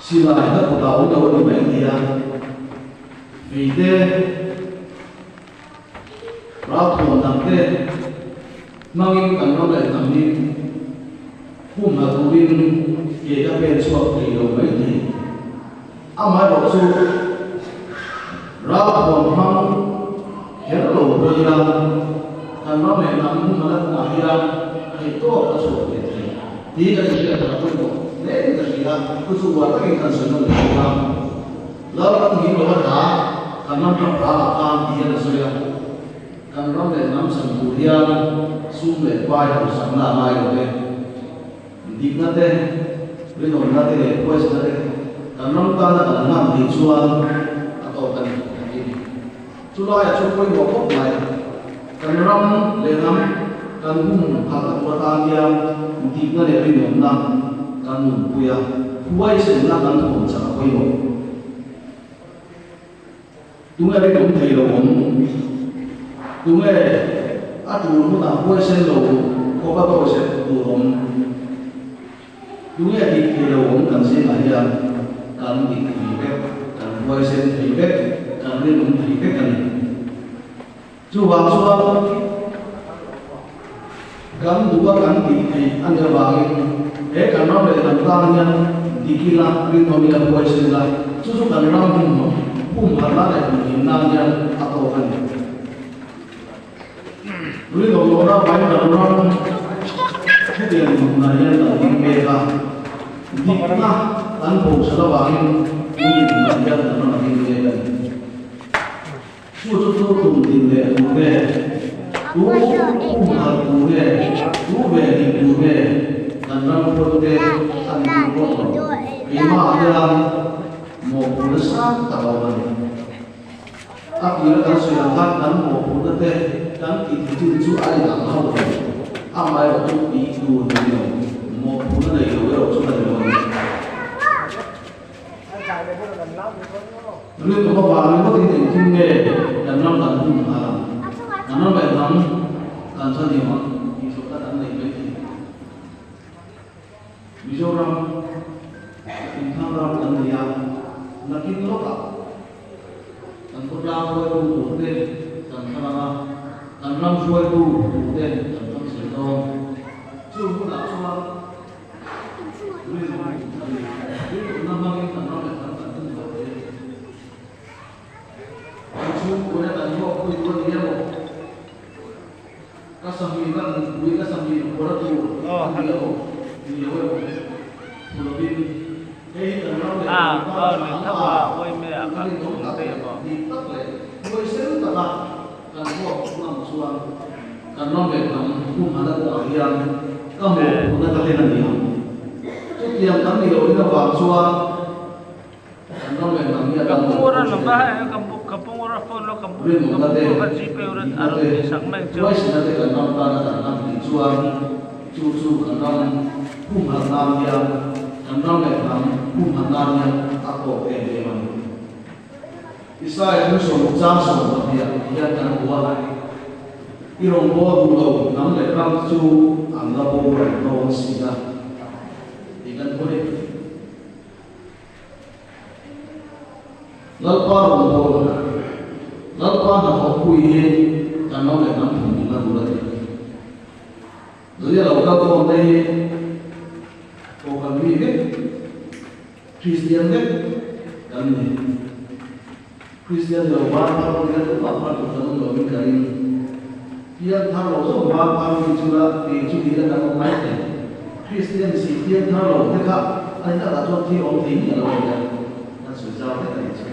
Silai ka kutah awm lo a ni mai thei a, vei te, ralthuam dang te hmangin kan ram leh hnam hi humhla turin ke ka pen chhuak thei lo mai thei. Amaherawh chu ralthuam hmang kher lo pawh ila kan ram leh hnam humhla kawngah hian theihtawp a chhuak ve thei tih kan inhriat theih a pawimawh hle in ka hria. Chu chu uar takin kan sawi nawn leh bawk a. Lalram hi lo a hla kan ram ram hla ah khan ti hian a sawi a, kan ram leh hnam chhan tur hian sum leh pai hausakna a ngai lo e. Dikna te, rinawmna te leh huaisna te kan ram tana kan hlan thei chuan a tawk a ni a ti a ni. Chu laiah chuan pawimawh khawp mai, kan ram leh hnam kan hum halhna tur atan hian dikna leh rinawmna kan nunpui a, huaisenna kan thawm chak a pawimawh. Tunge rinawm thei lo awm? Tunge a tur hunah huaisen lo khawpa dawihzep tur awm? Tunge dik thei lo awm kan zingah hian kan dik thei vek, kan huaisen thei vek, kan rinawm thei vek a ni. Chuvang chuan kan duha kan tih theih a nih avangin he kan ram leh hnam tan hian dik ila, rinawm ila, huaisen ila, chu chu kan ram hmun humharhna leh humhim nan hian a tawk a ni. Rinawm lohna avangin kan ram hetiang dinhmunah hian kan ding mek a, dikna kan bochhan avangin tun dinhmunah hian kan ram a ding mek a ni. Chu chu tu tum din leh tur nge? Tu um hal tur nge? Tu ve dik tur nge? Kan ram hruaitute an dik rawt lo. Keimah hian mawhphurhna sang tak a awm a ni. A tira kan sawi ang khan kan mawhphurhna te kan tih thei chin chu a inang ho lo. Amaherawh chu tih tur nei lo, mawhphurhna nei lo erawh chu ka ni lo a ni. Rinawm avangin rawtin engtin nge kan ram kan hum nghal ang? Kan ram leh hnam kan chhanhim ang tih zawhna kan nei mai thei. Mizoram inthlang ram kan nei a, nakin lawkah kan khawtlang hruaitu turte kan thlang ang a, kan ram hruaitu turte kan thlang zel dawn. Chu hunah chuan Ah, oh, ni thawa oi me a ka tum te mo. Kan ram leh hnam humhana kawngah hian ka mawhphurhna ka hlen a ni ang. Chutiang kan nih loh in avang chuan kan ram leh hnam hi a dang lo fo thin a ni. Rinawmna te, dikna te, huaisena te kan ram tana kan hlan tih chuan chu chu kan ram humhalh nan hian kan ram leh hnam humhalh nan hian a tawk em em a ni. Israel thu sawm chang 12 ah hian kan hmu a, i rawngbâwl duh lo hnam leh ram te chu an la boral dawn si a tih kan hmu a ni. Lalpa rawngbâwl, Lalpa hnathawhpui hi kan ram leh hnam thununna tur a ni. Zaia lo kal khawm te hi kohhran mi vek. Kristian vek kan ni. Kristian ni lo ban thar ni la tumah phar tur kan awm lo in ka ring. Pian thar lo zawng ban phar mi chu la kei chu ni la kan awm mai thei. Kristian si pian thar lo te kha a ni takah chuan thil awm thei miah lo a nia. Kan sawi zau hlek a nih chu.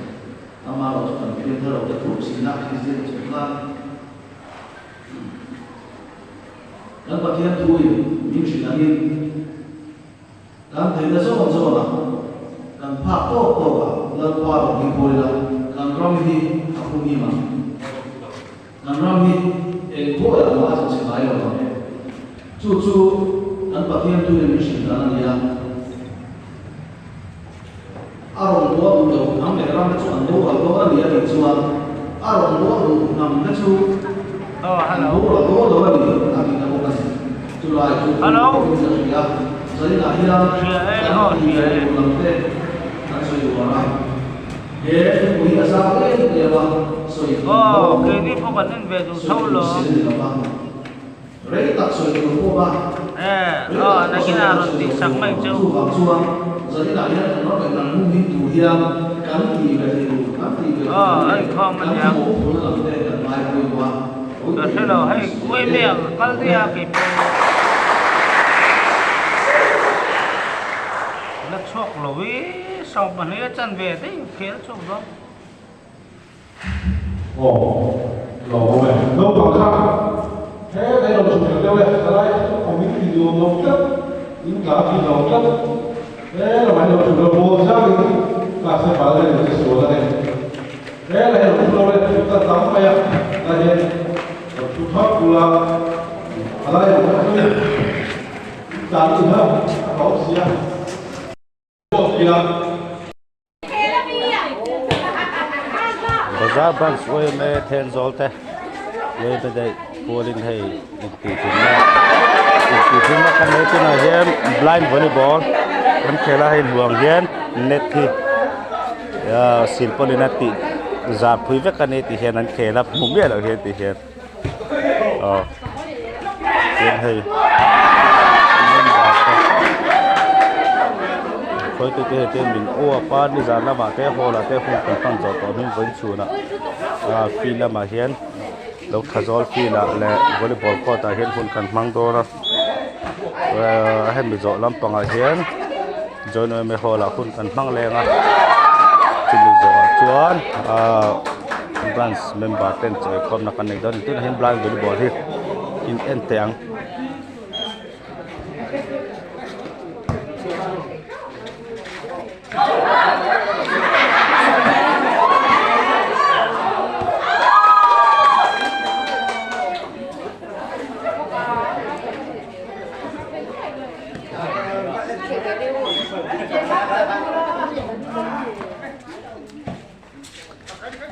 Ama erawh chu kan pian thar lo te thup sina Kristian ni chung khan kan Pathian thuin min hrilh angin, Kan theihna zawn zawn a, kan phak tawk tawk a, Lalpa rawn hi pawi la, kan ram hi a phu him ang. Kan ram hi eng pawh lah mah a chhe ngai lo ang. Chu chu kan Pathian tuin min hrilh dan a ni a. A rawn bual duh lo hnam leh ram te chu an boral dawn a ni a tih chuan a rawn bual duh hnam te chu an boral dawn lo a ni a tih na bawk a ni. Chulai chu thu pawhin ka hria, zainah hian kan tih ve tur lam te kan sawi uar a, he thupui hi a zau em em a, sawi tur Aw, pawh keini pawh kan en ve duh sawi tho tur lawm. sel ni lo va, rei tak sawi tur pawh a, Eh, rei aw, tak pawh nakin sawi ah tur rawn sawi tih tur sak ni mai lo. cheu. Chuvang chuan zaninah hian kan ram leh kan hmun him tur hian kan tih ve thei tur, kan tih ve tur Aw, a leh inkhawm a kan niang. mawhphurhna lam te kan ngai pawimawh a, Ka hre lo, hei uaime ah ka kal daih a kei pawh. La chhuak lo i 12 a chan ve daih khel chhuak dawn. Aw, lo awm e. Naupang kha he lei lo chhuk leh deuh e, ka lai chu awm in ti nuam lo tlat, in tla thin lo tlat. He lamah hi lo chhuk lo, ball zangin class te bal leh lo che sual a ni. He lei lo thu lo e, chhuk ta tam mai a, lai hian lo thu thap bula a lai lo kha chu in tla thin a, a hlauh si a. Bazar branch yma Thenzawl te yma daih pualin hei intihhlimna intihhlimna kan nei tunah hian blind volleyball kan khel a hei hmuh ang hian net hi ah silpawlin a tih zar phui vek a ni tih hian an khel a hmu miah loh hian tih hian. Aw chuan hei khawi te hei te min uap a nizan lamah te hall ah te hun kan hman zawh tawh hmin vawiin chhunah ah field lamah hian lo tha zawl field ah leh volleyball court ah hian hun kan hmang dawn a ah hemi zawh lampangah hian joint yma hall ah hun kan hmang leng a chumi zawhah chuan ah. Branch member ten chawi khawmna kan nei dawn a ni tunah hian blind volleyball hi in en teh ang.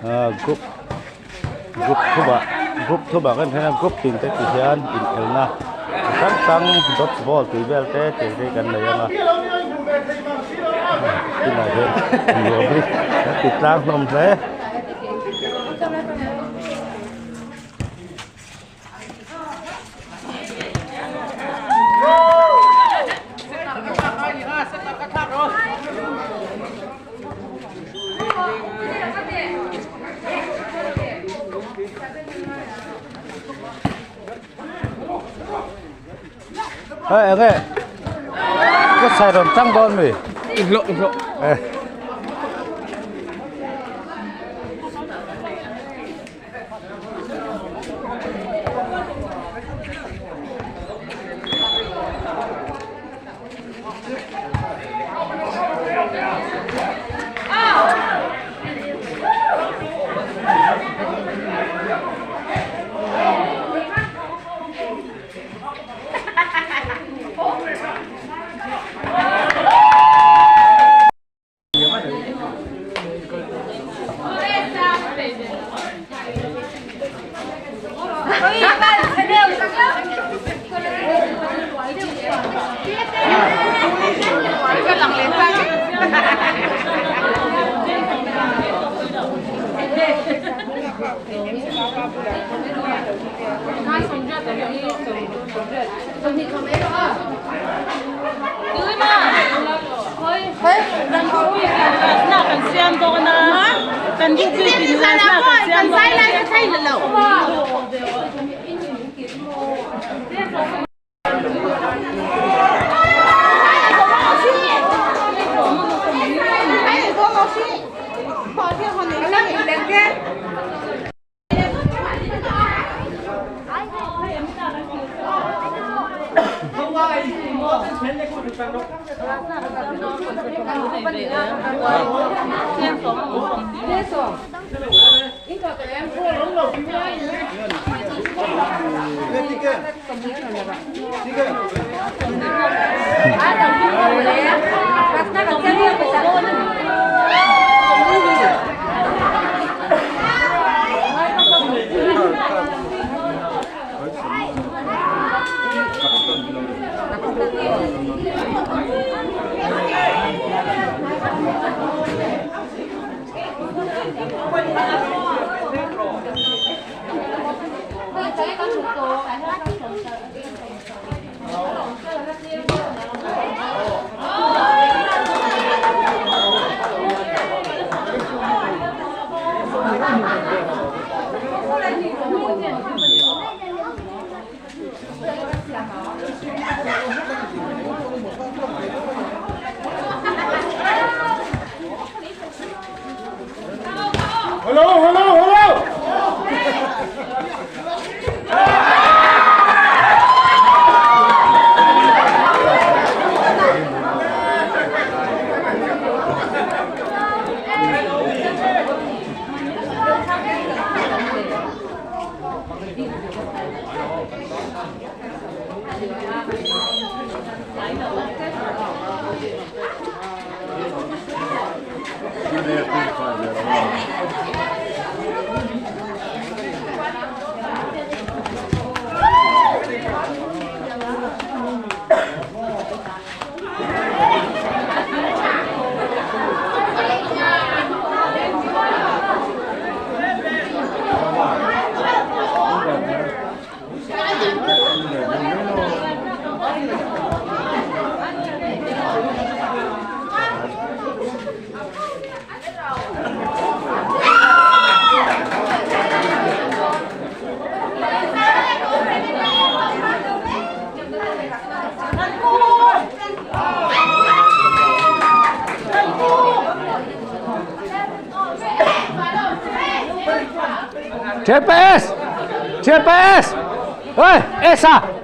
Ah group group thumah group thumah kan then a group tin te ti hian inelna chi hrang hrang dodge ball tih vel te tih te kan nei ang a tunah hian nuam hi kan ti tlang hlawm hle. Ê, ê, có xài rồng trắng đôn mì. Lộ, lộ. Ê. Hello, hello, hello! GPS! GPS! Oi, esa!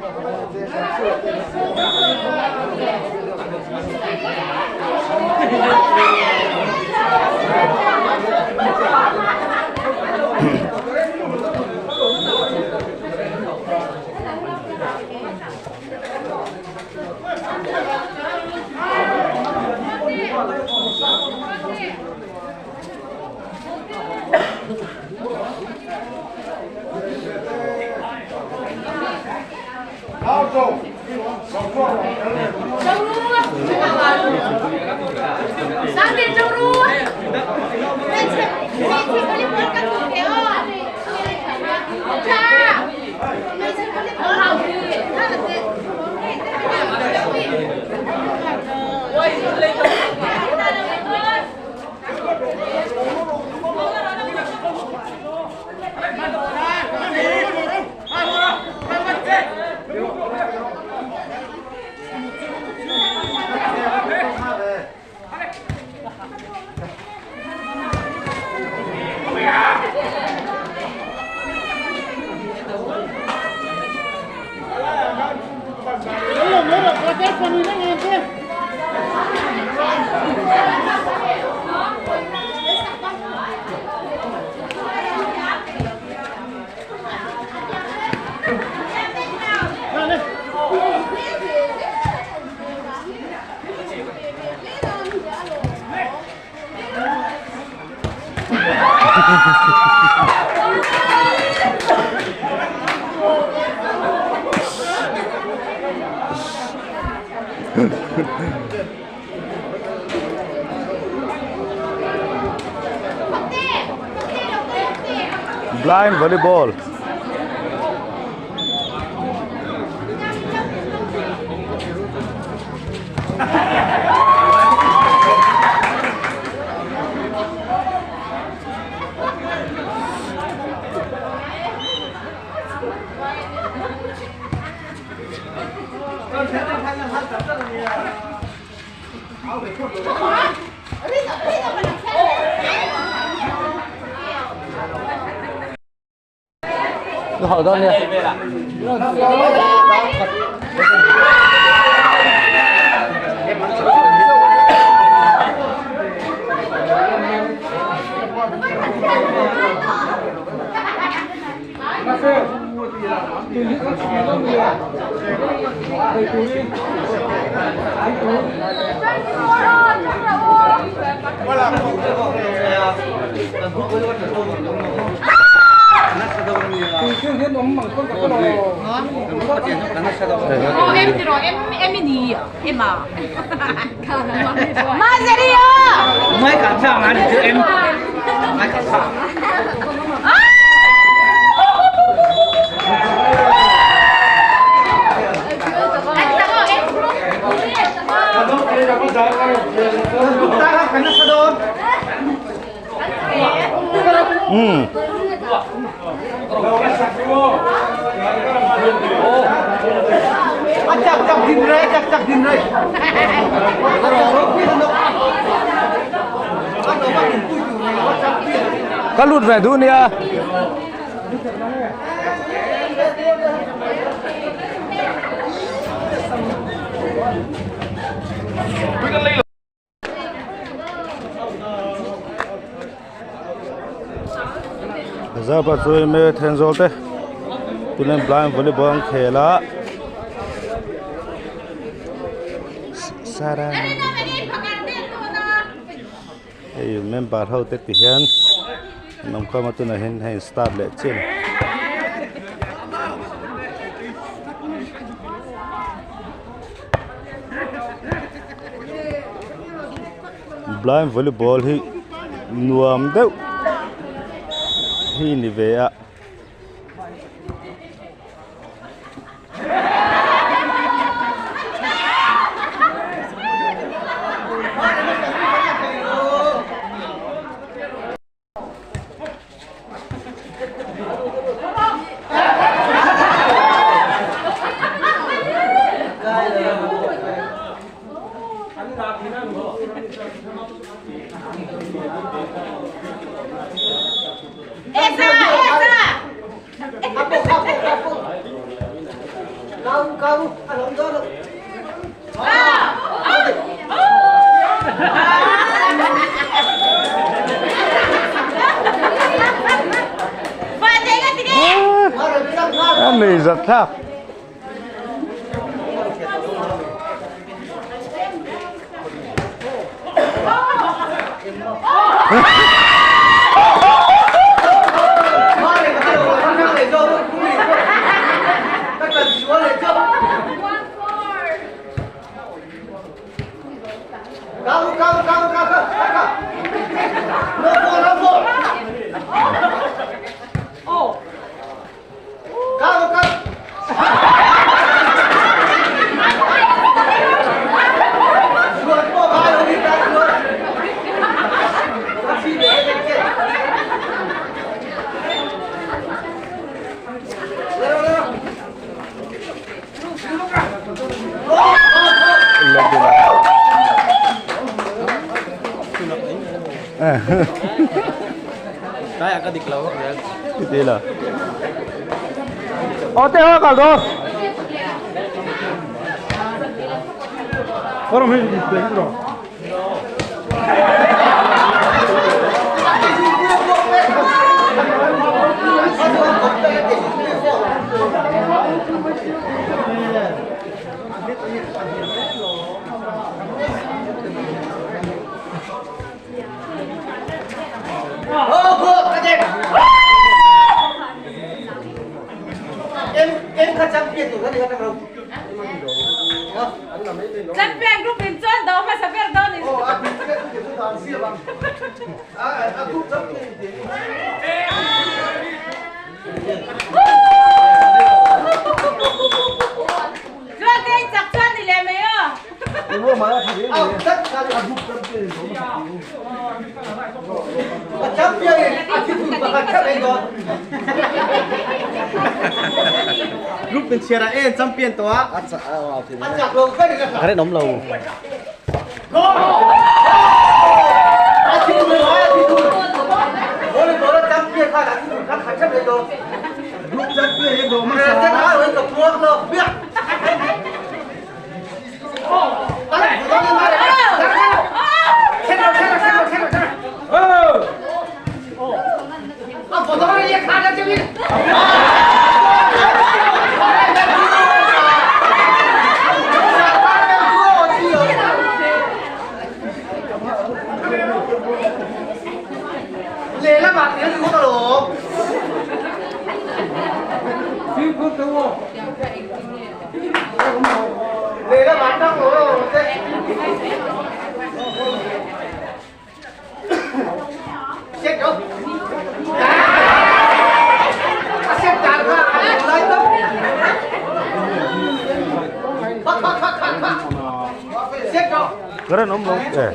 Blind volleyball. 好多呢。 Em thì rồi em đi em à. Má gì đi à? Mấy cả sao mà đi em. Mấy cả sao. Ka lut ve duh nia. Zapa chu me Thenzawl te tunen blind volleyball an khel a Sara hei member ho te ti hian an awm khawm a tunah hian hei start leh chiah a ni. Blind volleyball hi nuam deuh hi ni ve a. A nei zat thlak. Champion group in chuan do hmasa ber dawn in. Chuan te in chak chuan ni leh mai aw. Group in chiara en champion to a. A rin awm lo. Current awm lo e.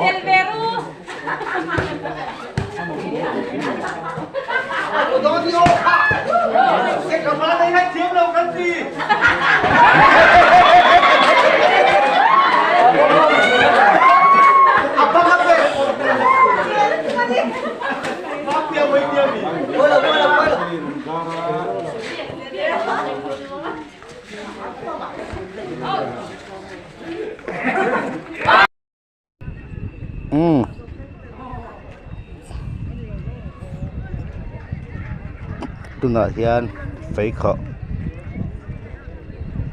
tel ve ru. Tunah hian fei khawh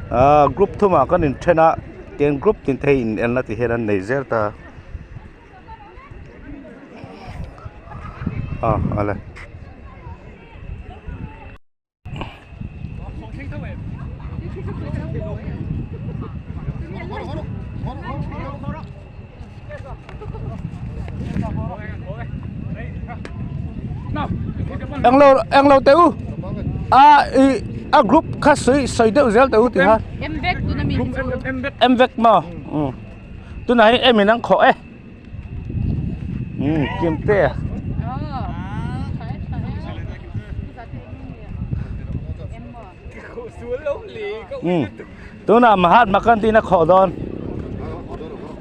ah group thumah kan in then a tiang group tin te hi in enna ti hian an nei zel ta a awle. Englo englo teh u a ih a group kha sawi sawi deuh zel teh u tih kha em vek maw tunah hian em in an khawh e. Kim te a. Tunah Mahatma Gandhi na khawh dawn.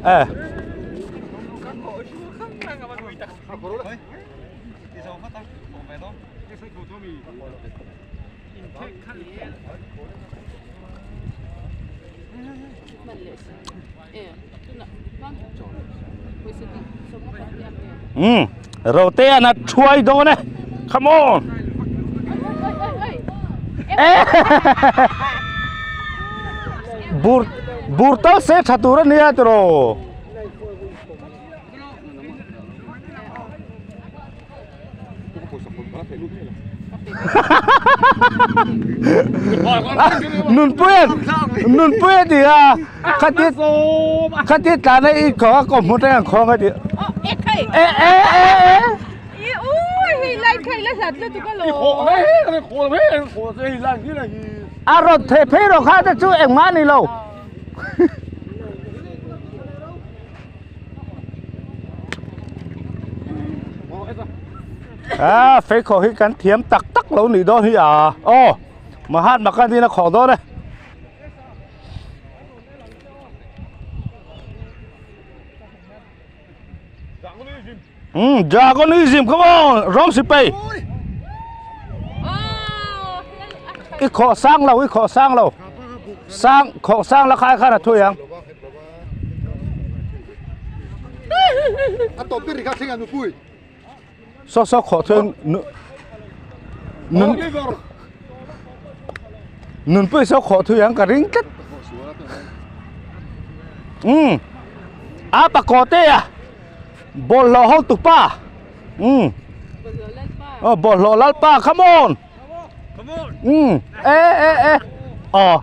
Eh. Um rote an a thuai dawn e come on bur bur tal se tha tur ania tiraw. Nunpuia Nunpuia ti a khati khati tlan a i khawng a kawm hmun reng ang khawng a ti e e e e a rawn theh phei rawh kha te chu engmah a ni lo. A fei khawh hi kan thiam tak tak lo nih dawn hi a aw Mahatma Gandhi in a khawh dawn e. Um Dragonism come on rawng sipai i khawh sang lo i khawh sang lo sang khawh sang la khai khan a thui ang. A tawp ber kha thleng a nupui. Saw saw khawh chuan nu nun nunpui saw khawh thui ang ka ring tlat. Um a pakaw te a bawlhhlawh ho tupa um aw bawlhhlawh lalpa come on um e e e aw.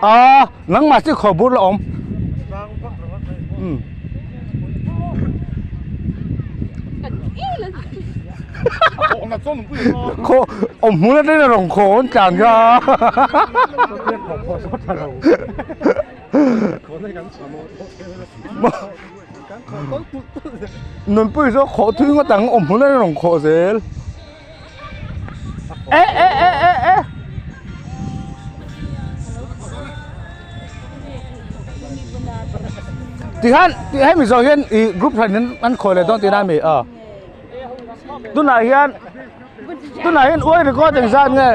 A nangmah chu khaw bur la awm. Khaw awm hmun atangin a rawn khaw an tlan kha. Nunpui chu a khawh thui ngawt ang awm hmun atangin a rawn khawh zel. E e e e e. Tihan ti hemi zawh hian ih group hran in an khawi leh dawn tihna a mi a tunah hian tunah hian uai record engzat nge.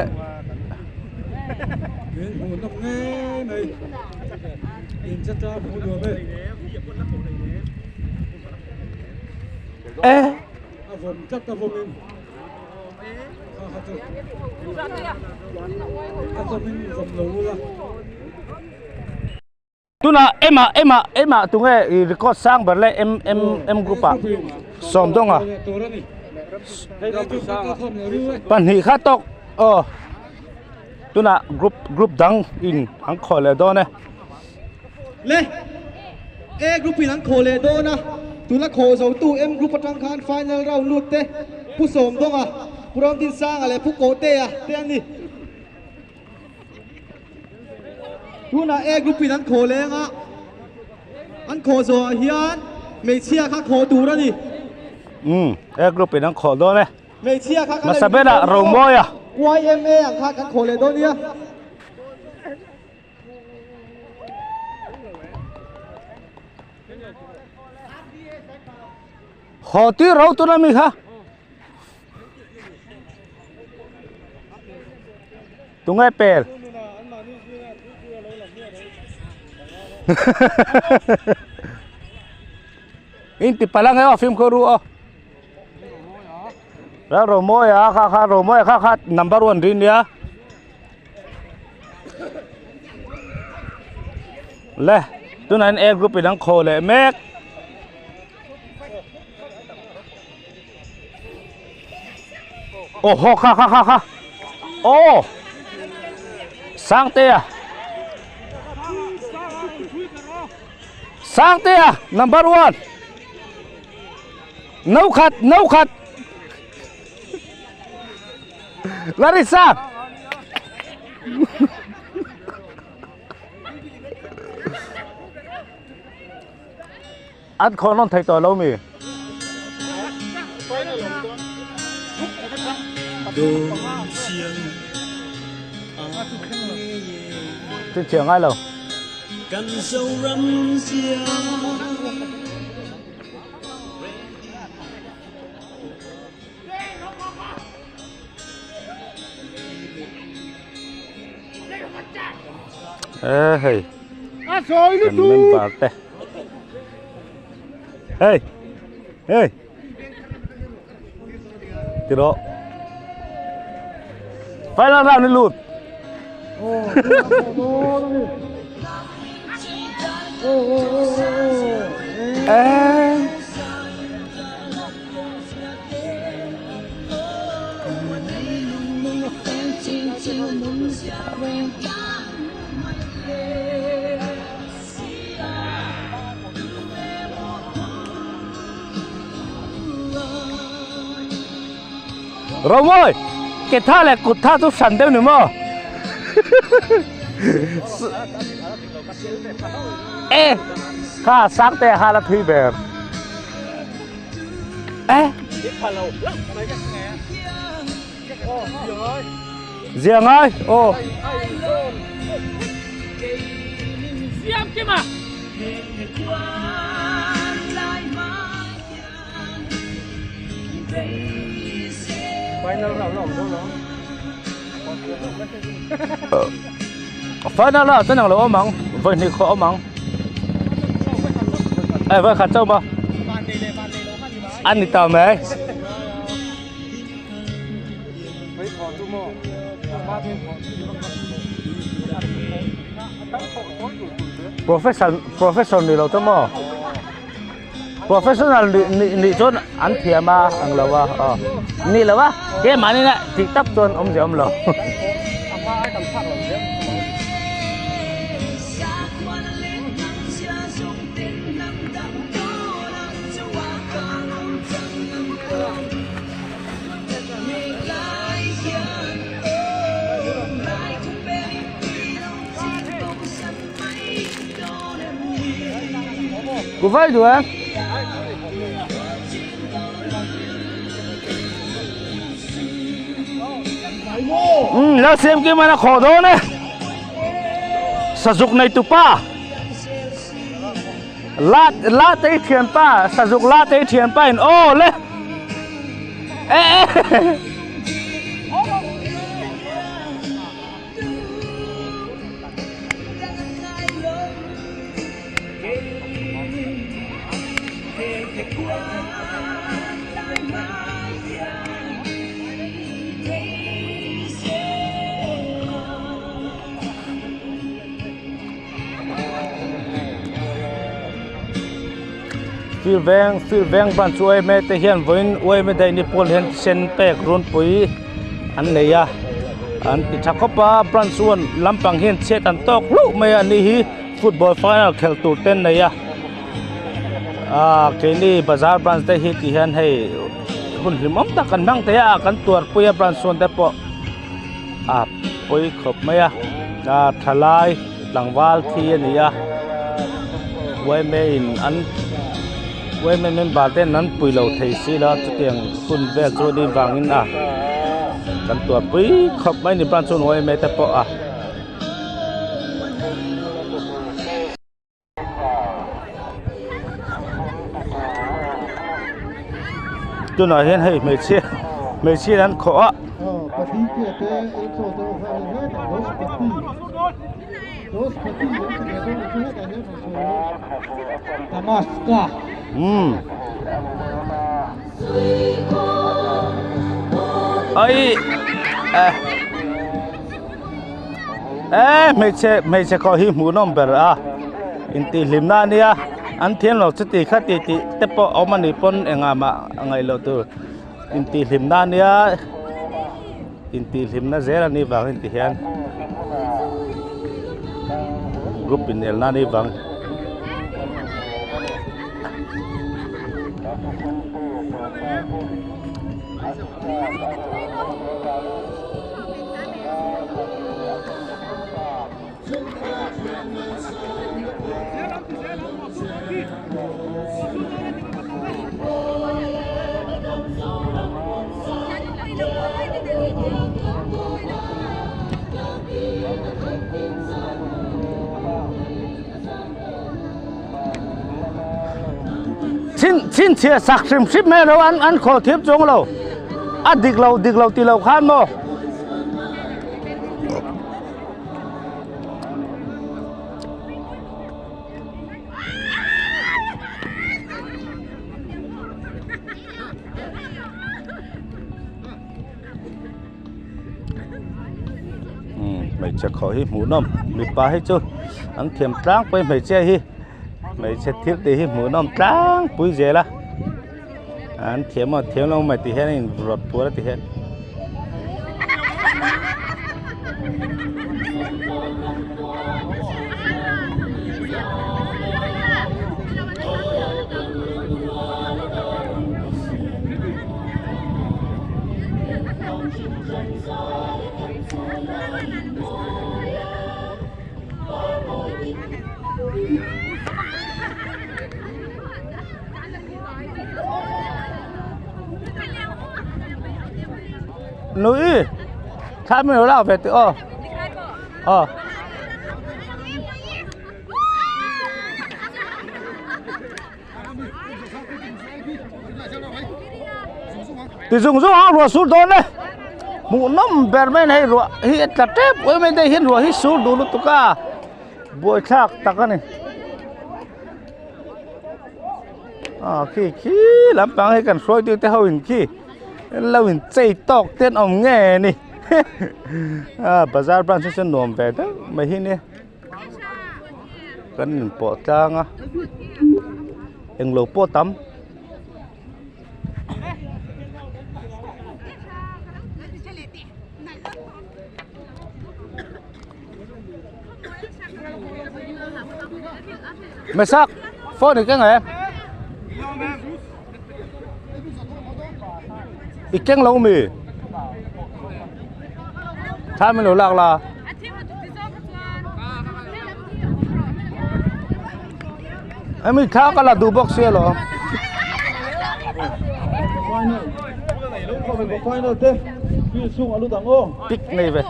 E. A vawm tlat a vawmin kha kha chu a vawmin vawm lo ula. Tunah ema ema ema tunge i record sang ber le M M M group ah sawm dawng a pahnih kha tawk aw tunah group group dang in an khawi leh dawn e. Le A group in an khawh leh dawn a, tuna khawh zo tu M group atang khan final round lut te Pu Sawmdawnga, Pu Ramdinsanga leh Pu Kawhtea te an ni. Tunah A group in an khawh leng a, an khawh zawhah hian Hmeichhia kha khawh tur a ni. Umm A group in an khawh dawn e. Hmeichhia kha kan Hmasa berah Romawia. YMA ang kha kan khawh leh dawn nia. Haw tir ro tuna mi kha. Tunge pel. In ti palang e aw fimkhur ru aw. Ral Romawia kha kha Romawia kha kha number 1 ri nia. Le tunah hian A group in an khaw leh mek. Aw haw kha kha kha kha aw Sangtea Sangtea number 1 No khat no khat Larissa An khawh nawn thei tawh lo mi? Chhinchhiah ngai lo. Ê hei. Kan member te. Hey. Hey. Tiro. Final round ni lut. Ê. Romawi ke tha leh kut tha chu hran deuh ni maw? E kha Sangte a la thui ber. E Zia ngai aw. Final round chuan englo awm ang vawi hnih khawh awm ang eh vawi khat chauh maw a ni ta mai. Professor professor ni lo te maw professional nih nih nih chuan an thiam a ang lo a aw ni lo a keimahni na tih tak chuan awmzia awm lo. Ku vai duh e. Um la siam kim an a khawh dawn e. Sazuk nei tupa. La la te thian pa sazuk la te thian pa in aw le. E e. Fir veng fir veng ban chu eme te hian vawiin uaime daih ni pawl hian sen pek runpui an nei a an ti tha khawp a branch one lampang hian chhiat an tawk hlauh mai a ni hi football final khelh tur te an nei a ah keini bazar branch te hi ti hian hei hun hlimawm tak kan hmang thei a kan tuarpui a branch one te pawh a pawi khawp mai a ah thalai tlangval thi a ni a yma in an. Yma member ten an pui lo thei si lo a chutiang hun vel chu ni vangin a kan tuarpui khawp mai ni branch chu yma te pawh a. Tunah hian hei hmeichhia hmeichhia an khawh a. Umm ai eh e hmeichhe hmeichhe khawh hi hmuhnawm ber a intihhlimna a nia an thiam lo chuti kha ti tih te pawh a awm a nih pawn engah mah a ngaih loh tur intihhlimna a nia intihhlimna zel a nih vangin ti hian group inelna a nih vang. Chhinchhiah sak hrim hrim mai ro an an khawl thiam chuang lo a dik lo dik lo ti lo khan maw. Hmeichhe khawh hi hmuhnawm mipa hi chu an thiam tlangpui hmeichhia hi hmeichhe thil tih hi hmuhnawm tlangpui zel a an thiam a thiam lo mai tih hian a inrawt pur a ti hian. Nui thla min lo lak ve teh aw aw. Ti zung zung ang ruah sur dawn e hmuhnawm ber mai hei ruah hi a tla tep em em mai hian ruah hi sur duh lutuk a buaithlak tak a ni ah khi khi lampang hi kan hruai tu te ho in khi lo in chei tawk te an awm nge ni ah bazar branch hi chuan nuam ve deuh mai hi nia. Kan inpawh tlang a englo pawh tam. Mesak phone i keng em i keng lo mi thla min lo lak la. Hemi thla ka la duh bawk sia lo. Pic nei ve.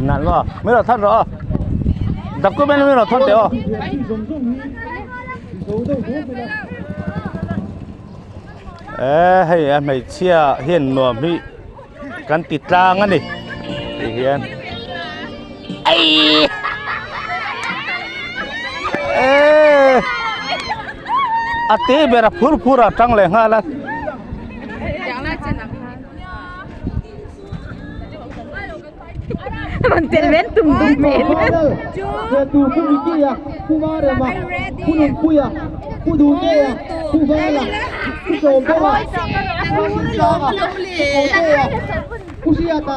Nalh maw? Min rawn thawn rawh aw. Document min rawn thawn teh aw. Eh hei a hmeichhia hian nuam hi kan ti tlang a ni ti hian aii eh a te ber a phur phur a tang leh nghal a. Rawn tel men tum dum hmel. Tu Pu Mickey-a, Pu Marema, Pu Nunpuia, Pu Duhtea, Pu Vala, Pu Sawmdawnga, Pu Sinsanga, Pu Kawtea, Pu Hriata.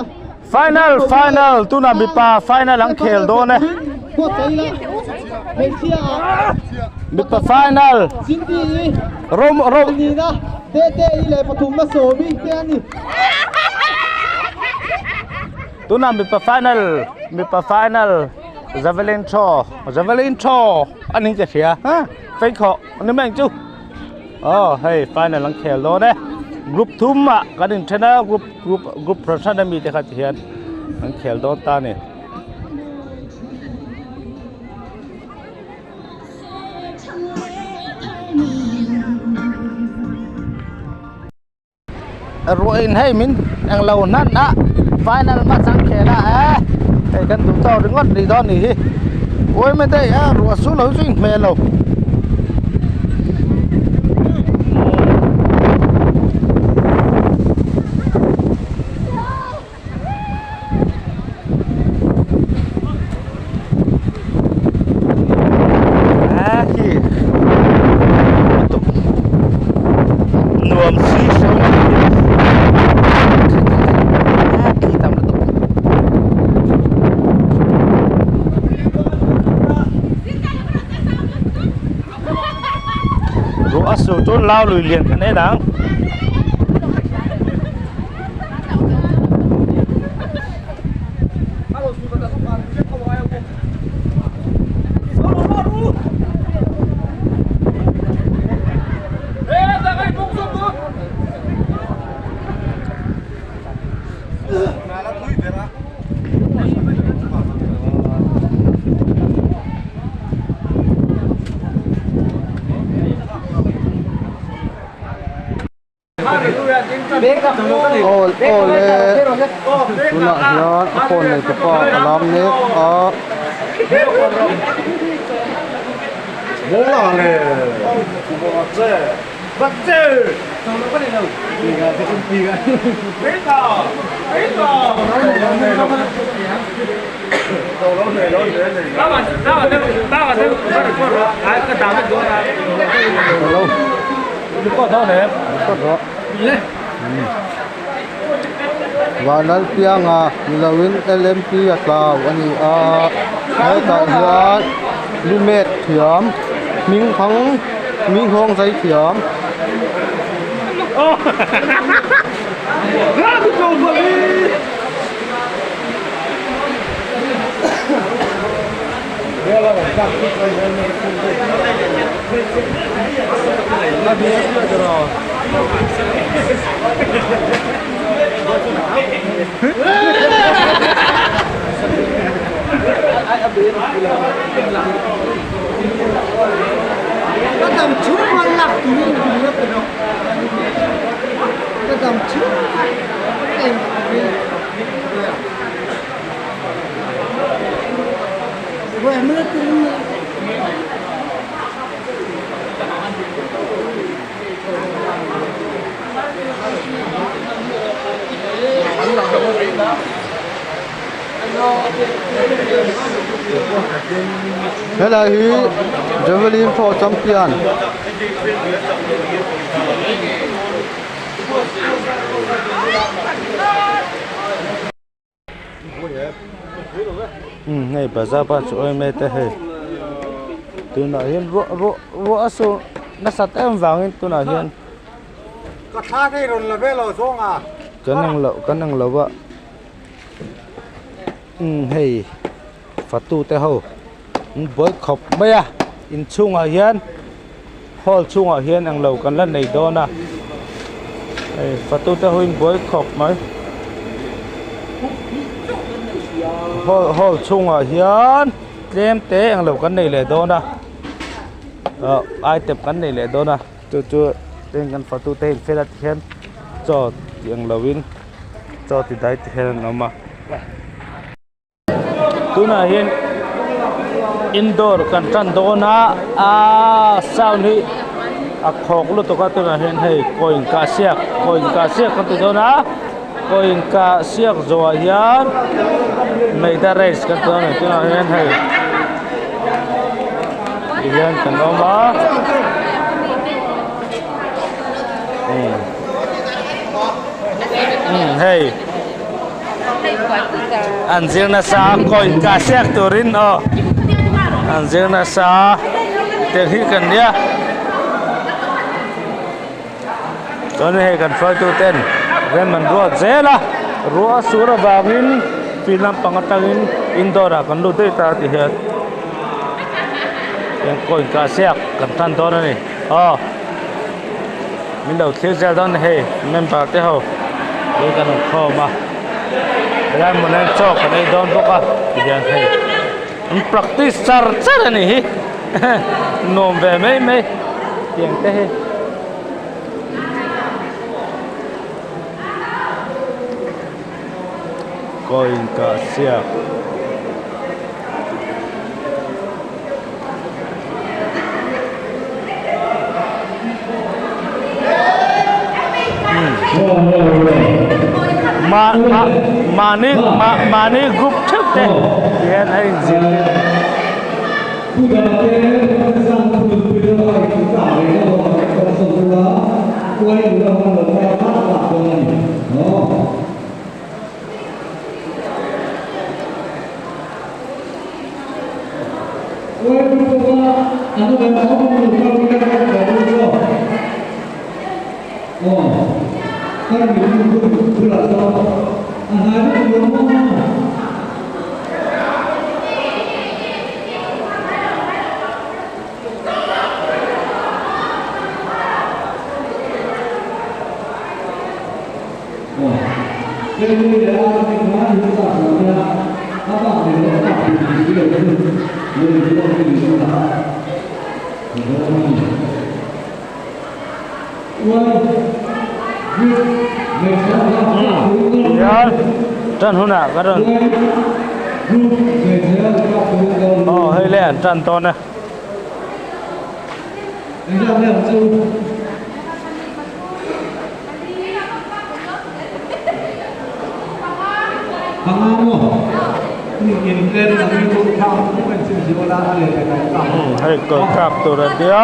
Final final tunah mipa final an khel dawn e. Mipa final. Rom rom. Tete i leh pathumna sawmi te a ni. Tunah mipa final mipa final javelin throw javelin throw a ni ka hria ha feikhawh a ni mai ang chu aw hei final an khel dawn e group thum ah kan inthen a group group group hran hran ami te kha ti hian an khel dawn ta a ni. Ruah in hei min englo hnan a final match an khel a e hei kan duh tawk ringawt rih dawn nih hi uai mai daih a ruah su lo hi chu inhmel lo. Nuam si hreu mai a khi tam lutuk ruah a sur chuan lau lui lian kan en ang. Aw awle tunah hian a phone nei tupa a lam mek a. Vanlalpianga niloin LMP a tlau a ni a hetah hian lumet thiam hming hang hming nghawng zai thiam. Helai hi javelin throw champion Hei bazar pa chu awm e te hei tunah hian ruah ruah ruah a sur nasat em vangin tunah hian kan ang loh kan ang lo a umm hei fatu te ho an buai khawp mai a inchhungah hian hall chhungah hian englo kan la nei dawn a hei fatu te ho in buai khawp mai hall hall chhungah hian tlem te englo kan nei leh dawn a ah item kan nei leh dawn a chu chu heng kan fatu te in fel a ti hian chaw tih englo in chaw ti dai te hian an awm a. Tunah hian indoor kan tan dawn a aaa sound hi a khawk lutuk a tunah hian hei kaw inkah siak kaw inkah siak kan ti dawn a kaw inkah siak zawhah hian meida race kan ti dawn a ni tunah hian hei tihian kan awm a umm hei. An zir nasa a coin kah siak turin aw an zir nasa a tiang hi kan nia chuan hei kan hruaitu ten rem an ruat zel a ruah a sur avangin. Field lampang atangin indoor ah kan lut daih ta ti hian eng coin kah siak kan tan dawn a ni aw min lo thlir zel dawn a hei member te ho tui kan awm khawm a helai hmunah hian chaw kan ei dawn bawk a ti hian hei an practice char char a ni hi nuam ve mai mai tiang te hi. Coin kah siak. Ma ma mahni ma mahni group theuh te hian a inzirtir. Tihian tan hunah ka rawn aw hei le an tan dawn e. Hei kawi kap tur a nia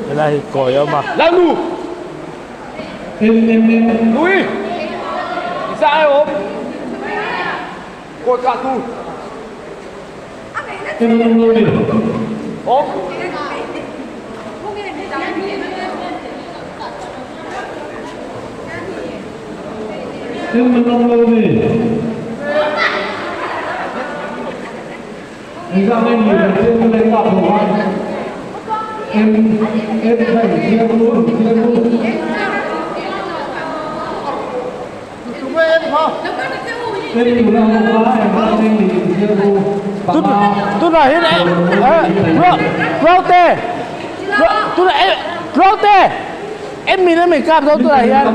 helai hi kawi a awm a. Tunah hian Tluangte tunah Tluangte em min em kap dawn tunah hian.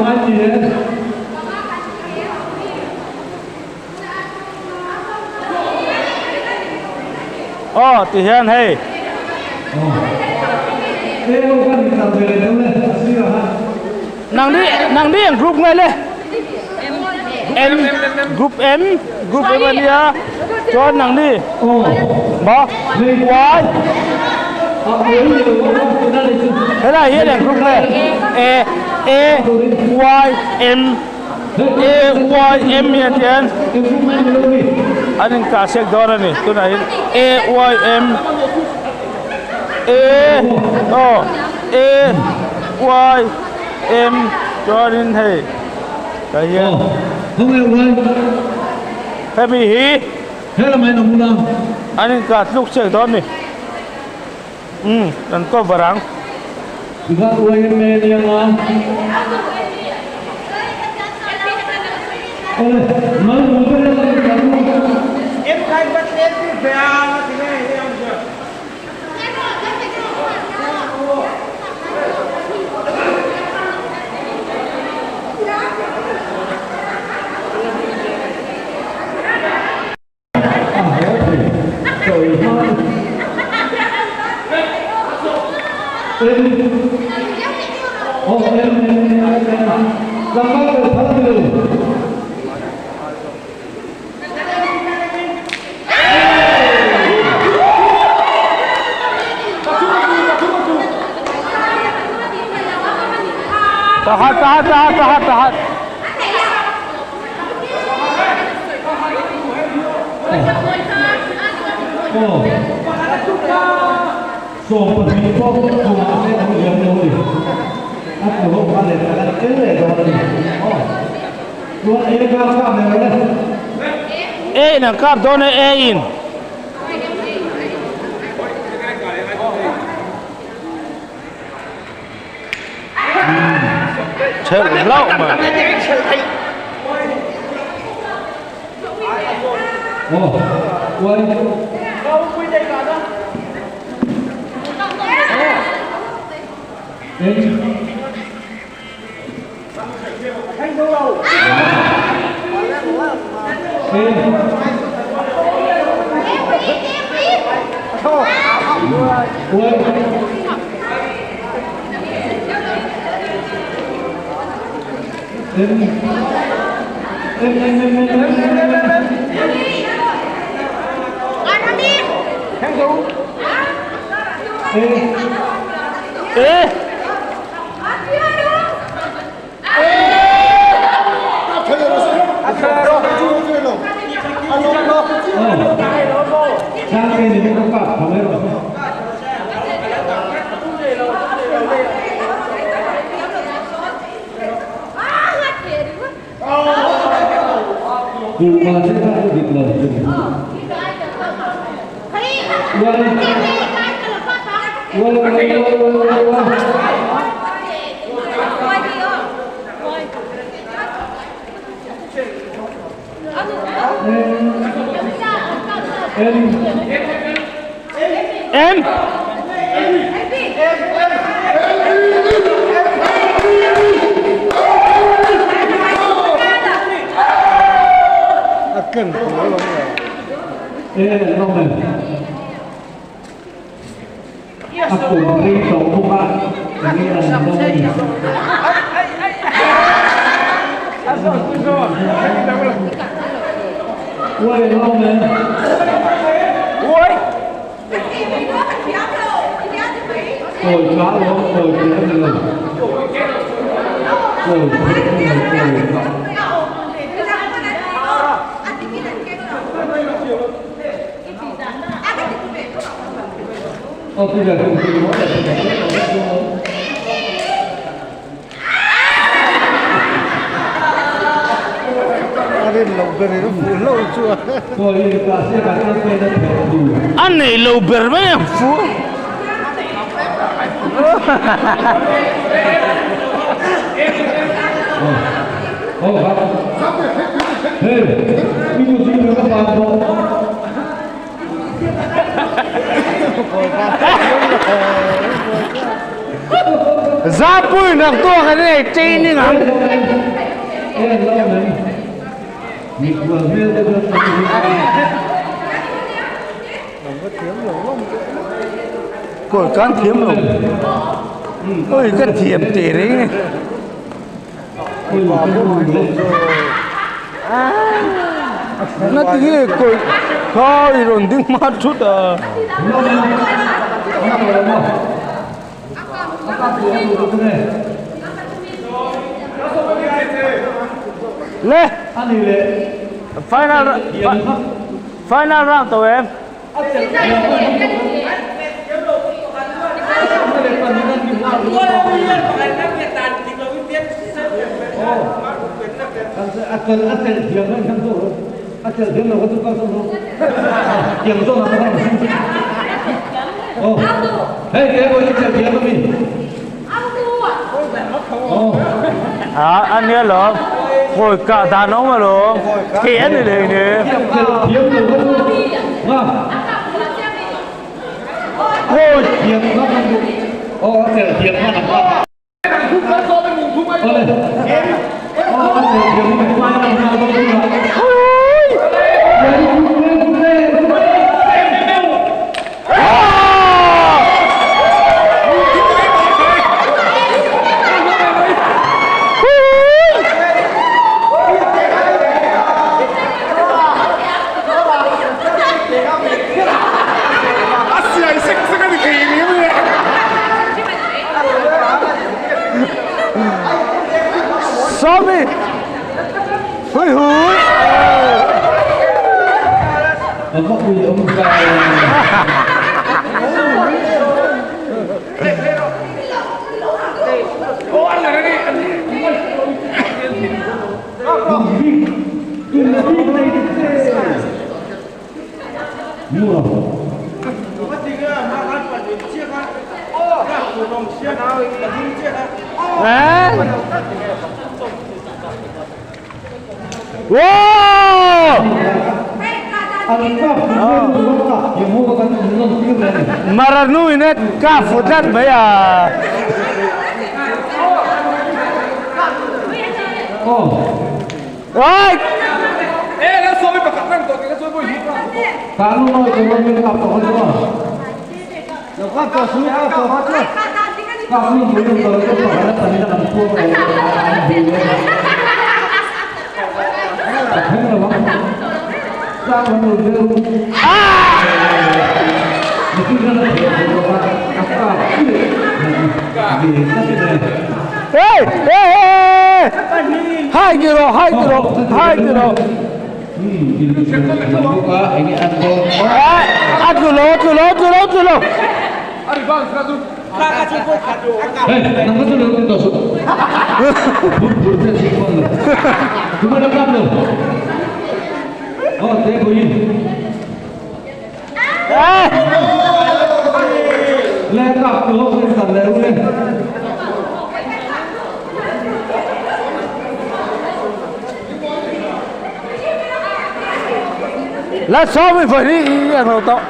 Aw ti hian hei. Nang ni nang ni eng group nge le? M group M group M ania chuan nang ni maw Y helai hian eng group nge A A Y M A Y M hian hian an inkah siak dawn a ni tunah hian A Y M A aw A Y M chuanin hei tah hian hemi hi an inkah tluk siak dawn a ni umm an cover ang. Tahan tahan tahan tahan tahan. E in an kap dawn e E in. Chel hlauh mai. Ê! Em. Anh này lâu bер mấy em phú. Ra bùi nặng to cái này trên đi ngắm. Cổi cán thiếm rồi. Ôi cái thiếm tỉ đấy. Nó tí cổi thôi rồi đứng mắt chút à. Lê. Final round tụi em. À, anh nhớ lắm. Ngồi cả đàn ông mà luôn. Thiện này này nè. Ngồi. Sobe! Hui hui! Mura. Wow! Maranu inet ka futlat mai à. Ôi! Ê, nó xôi mà cặp răng tổ, cái xôi bùi. Cá nó nói cái nó mới cặp tổ chứ mà. Cặp tổ xuống, cặp tổ hết rồi. Cặp mình muốn được tới cái tổ nó tận là làm thua rồi. Hết rồi bác. Ra nó được đâu. À! Ê, ê, ê! Hai kilo, hai kilo, hai kilo. À, kilo, kilo, kilo, kilo. Là 60 phải đi rồi to.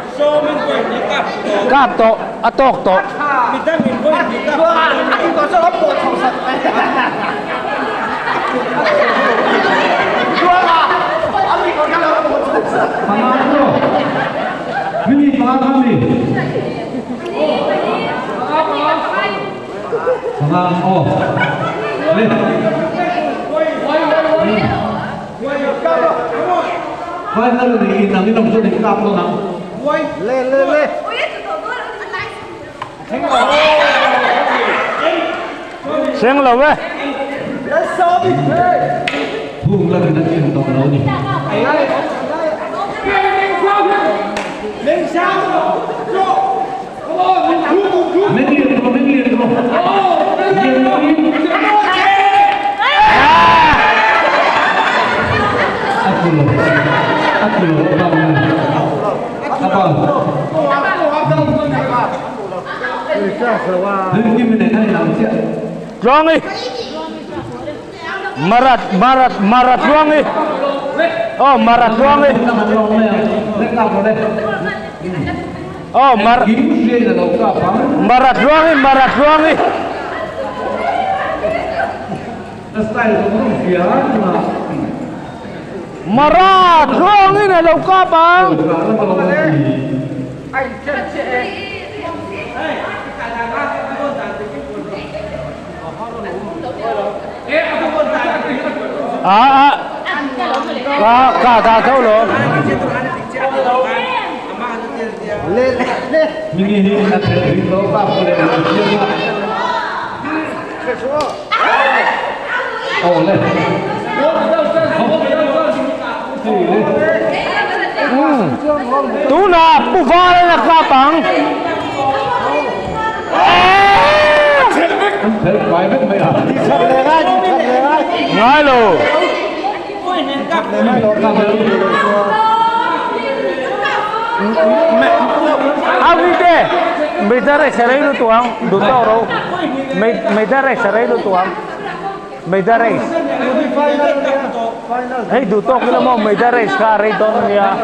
Cáp to, à tóc to. Lên lên lên. Xem lầu ấy. Luang đi. Marat, marat, marat luang đi. Oh, marat luang đi. Oh, marat. Marat luang đi, marat luang đi. Marat luang đi này lâu ca bằng. À à à cả cả thâu luôn. Lên lên. Tú là bù pha đây là ca bằng. Ngay luôn. Avite, mày ra đây sẽ lấy tuang, đủ tao đâu. Mày ra đây sẽ lấy tuang. Mày ra đây. Hey, đủ tao cái mà mày ra đây sẽ lấy tuang nha.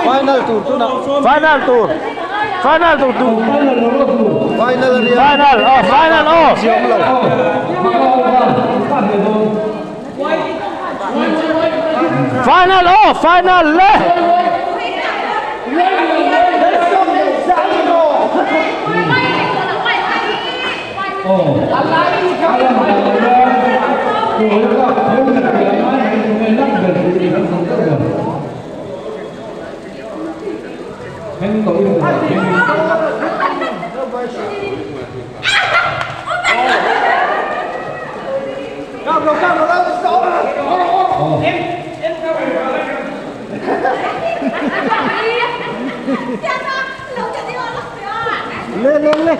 Final tour tu nào. Final tour. Final tour tu. Final Final, oh final oh. Final oh, final le. Lên lên lên.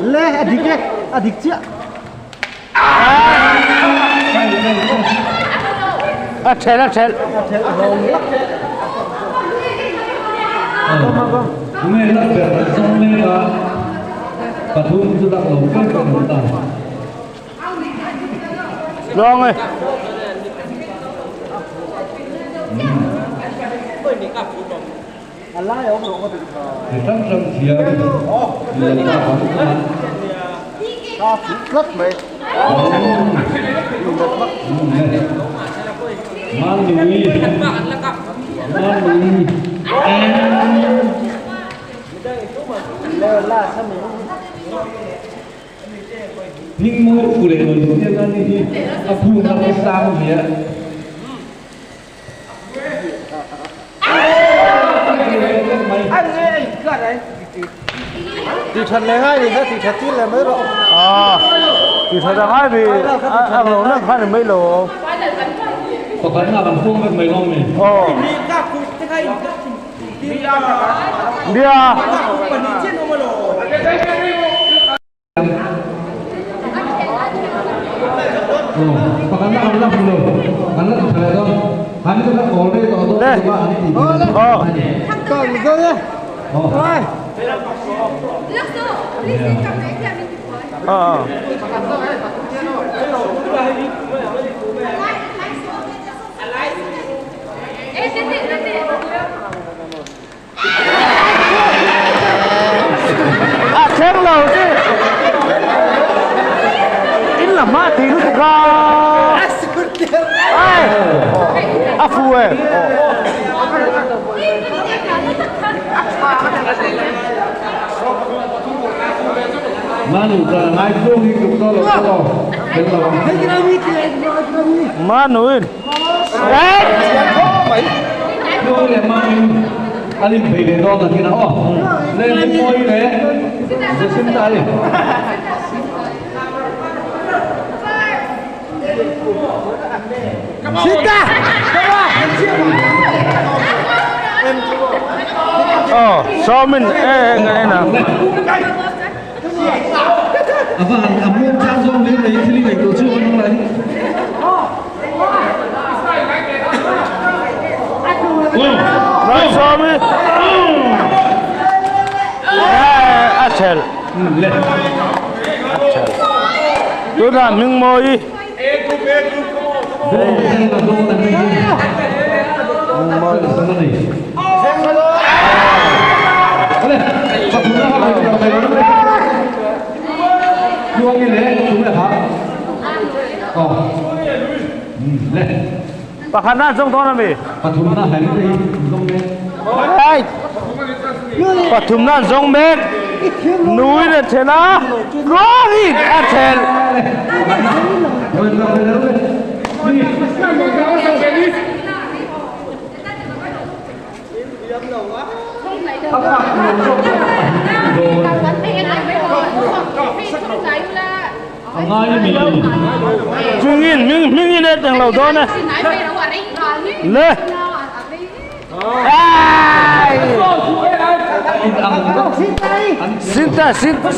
Lên adik adik chưa. A thel a thel. Nghe lắc bẹt là xong lên là pathum chu lak lo pe ka ta. Long ơi. Thì trăm trăm thiệt là ta có rất mày. Man lui. Man lui. Nhưng mỗi phụ lệ rồi tiên ăn đi a phu nó cái sang gì á. Thì thật này hay thì thì thật tin là mới rõ. À, thì thật là hay vì ăn lẩu nó phải là mấy lẩu. Có cái nào bằng phương với mấy lon mình. Ờ. Đi à. Có cái nào làm rồi, cái nào thật đó. Hắn cái nó có đây đó đó ba anh thì. Ờ. Còn gì nữa? Ờ. Ờ. À chén lẩu chứ. Ít là má thì nó ra. Ai. À phù ấy. Manu ra ngay phương đi cục to lẩu to. Manu. Đấy. Tôi là Manu. Anh về để đo là thế nào? Lên môi đấy. Rồi xem ta đi. Ờ, sao mình ê cái nào? À vâng, à muốn trang dung lên đấy thì lấy đồ chua nó lấy. Rồi sao mình? À chel. Lên. Tôi là miếng môi. Pakanan song to na mi. Pathum nan zong mek. Núi là thế na. Rồi à thế. Trung in, mình in hết đằng lầu đó này. Lên. Xin ta, xin ta.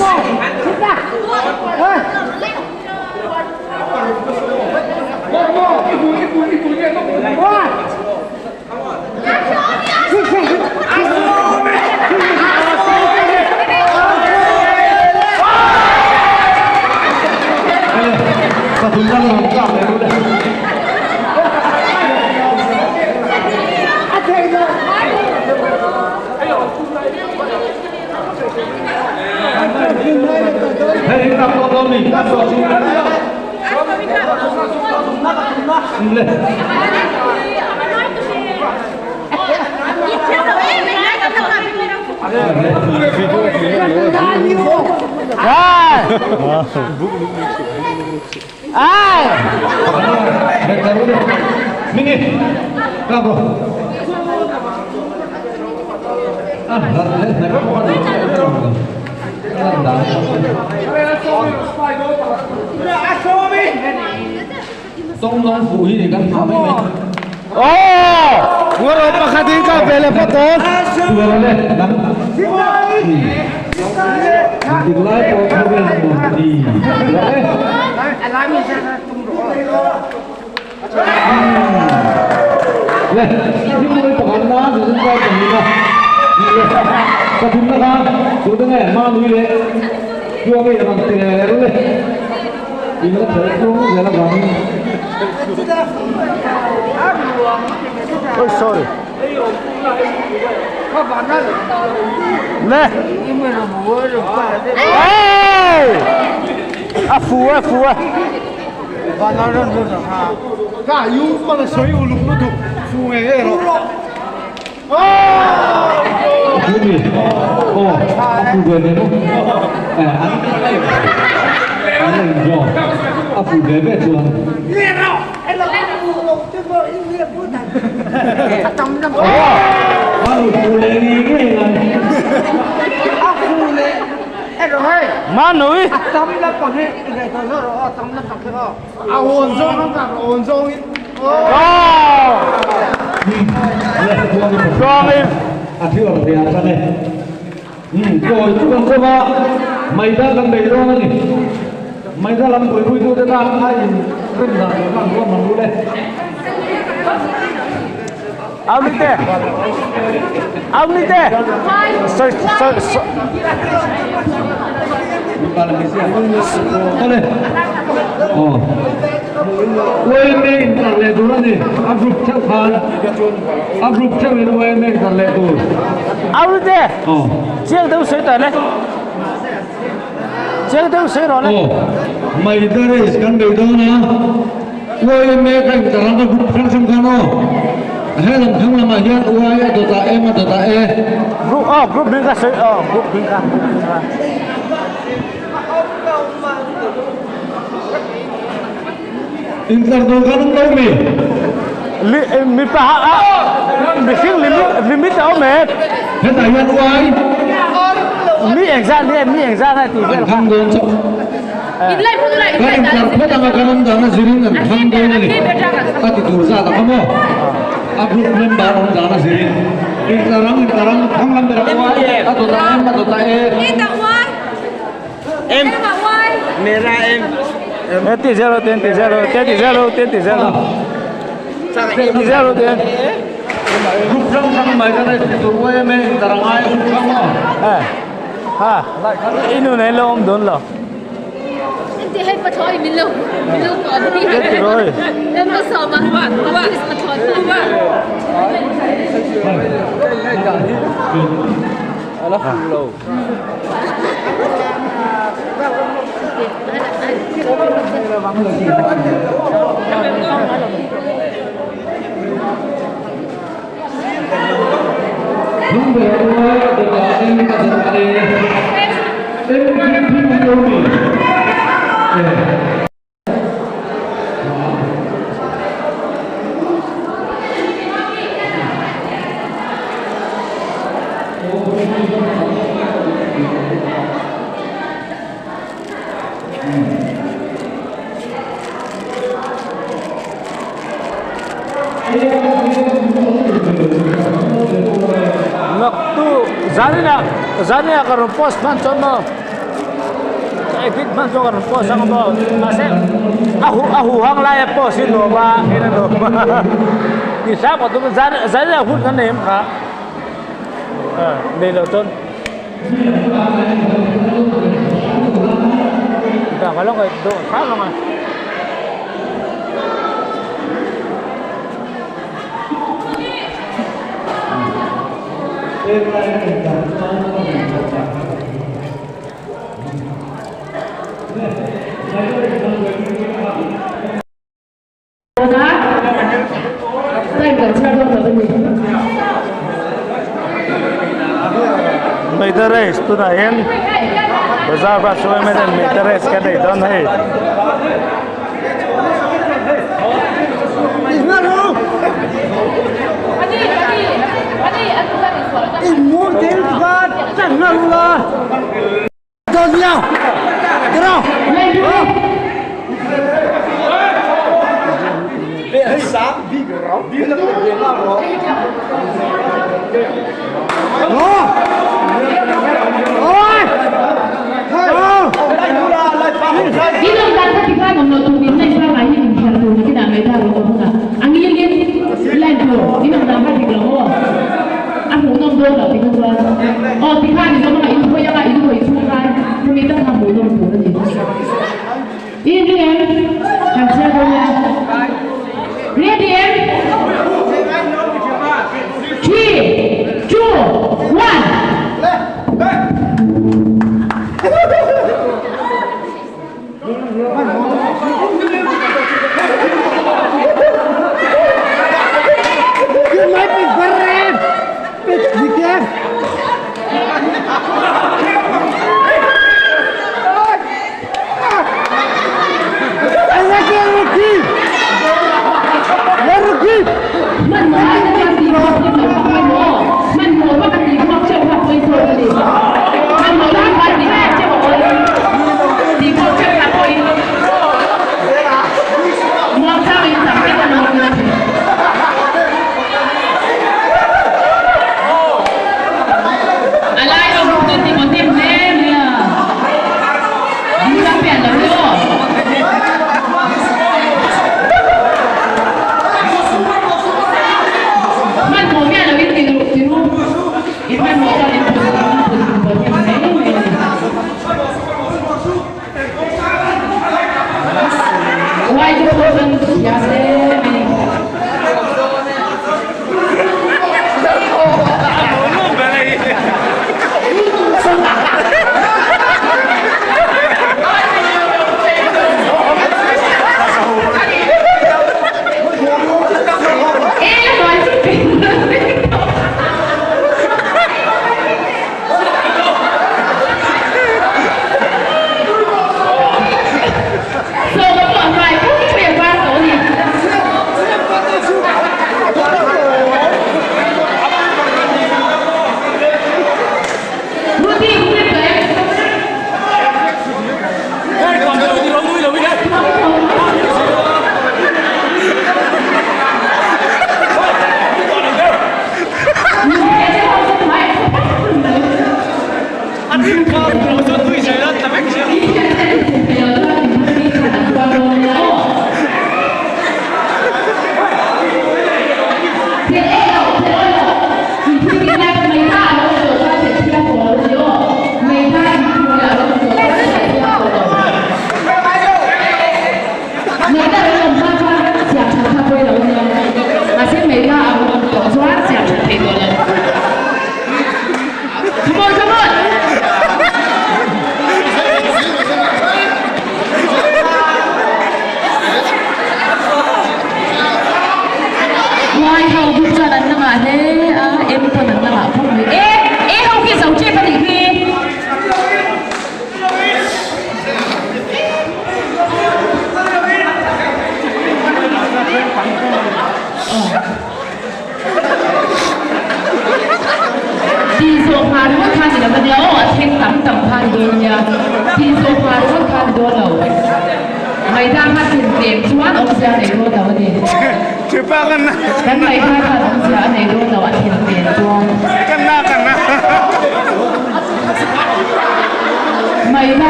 Le, ni mo pakhat na season 5 pahnih na. Pathum na kha tu te nge ma nui le tuang ei ang ter le. In la thel tung zel avangin. Ôi sorry. Le. Ê! A phù a phù a. Cả yêu mà là soi uluk nó thuộc phù nghe rồi. Juni. Oh, a phù về về không? Eh, anh anh rồi. A phù về về chưa? Manu phù lệ ni cái này. Manu. À hồn rong không cả hồn rong. Oh. Strong in. À thiếu ở đây à này. Rồi chúng con cô ba, mày đã làm đầy rồi này. Mày đã làm buổi vui tôi đã ai rất là làm luôn mà luôn đây. Ông đi tê. Ông đi tê. Sorry, sorry, sorry. Đây. Ồ. Quên đi, đặt lệ tụi nó gì? Áp dụng theo khán. Áp dụng theo mình quên đi, đặt lệ tụi. Ông đi tê. Ồ. Chiếc đâu sấy tờ đấy. Chiếc đâu sấy rồi đấy. Ồ. Mày đây kan đầy đâu nè. Quên mẹ cái tarang cái group khăn xong khăn ô. Hay làm không làm mà hiện uai a dota em a dota e. Group oh, group bingka sấy oh, group bingka. Inter do kan đâu mi. Li mi pa ha mi khing limit limit ao mẹ. Thế tại hiện uai. Mi exam mi mi exam này thì Khang don cho. Kan inter phot anga kanam dana zirin an khang don ani. Ati tur za da khamo. A group member om dana zirin. Interang interang khang lam bera uai a dota em a dota e. Em. Mera em. 0 0 0 0 0 0 0 Group rang rang mai kan ai tur uai me interang ai group rang mo. Eh. Ha. Inu này lâu ông đốn lo. Thì hay bắt thôi mình lâu có đi. Thế rồi. Em có sợ mà. Bắt thôi. Ala phù lâu. Đúng về uai dota em a dota e. Em kim kim đâu mi. Naktu zanina zanina karon post man chon mo. Edit man chon karon post ang mo. Kasi ahu ahu hang lai post in no ba ina no ba. Ni sa ko tu zanina hun kan nem kha. Nei lo chon. Ta ka long do kha long a. Meter race tu na hen bazar ba suwe me meter race ka dei don hai. Đi lên đặt cái cái nó tụi mình này sao lại như thế. Kan chhiar dawn nia. Ready em? Three, two, one.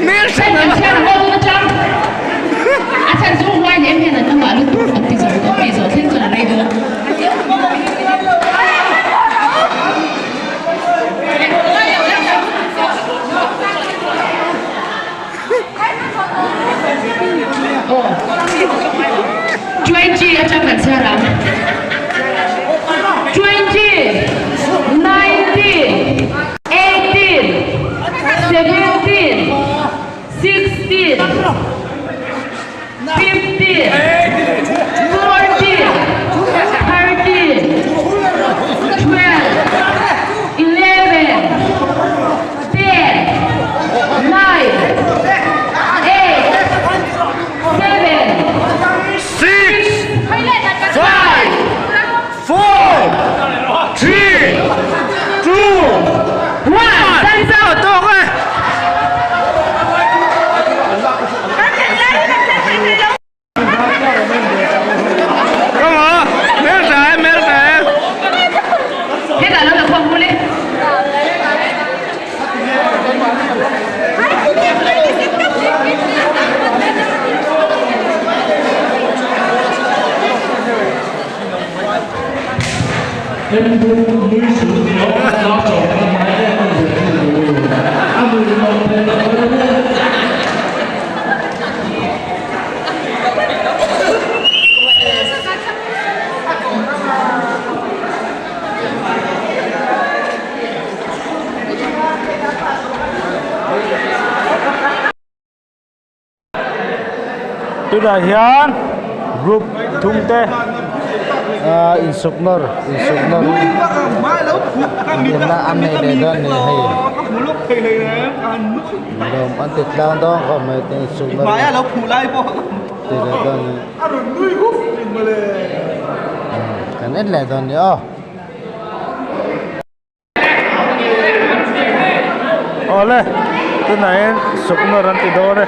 A chhan chu huai leh em hian an awm ah lutuk an ti zo an tih zawh thleng chuan a rei dawn. 20 atang kan chhiar ang. 20, 19, 18, 17, 16, 15, 14, 13, 12, 11, 10, 9, 8, 7, 6, 5, 4, 3, 2, 1. Time's up! Hetah lo la khawm bul e. Tunah hian group thum te ah insuk nawr insuk nawr inenna an nei leh dawn a ni hei lawm an ti tlang dawn khawp mai te insuk nawr ti leh dawn a ni kan en leh dawn a ni aw. Awle tunah hian suk nawr an ti dawn e.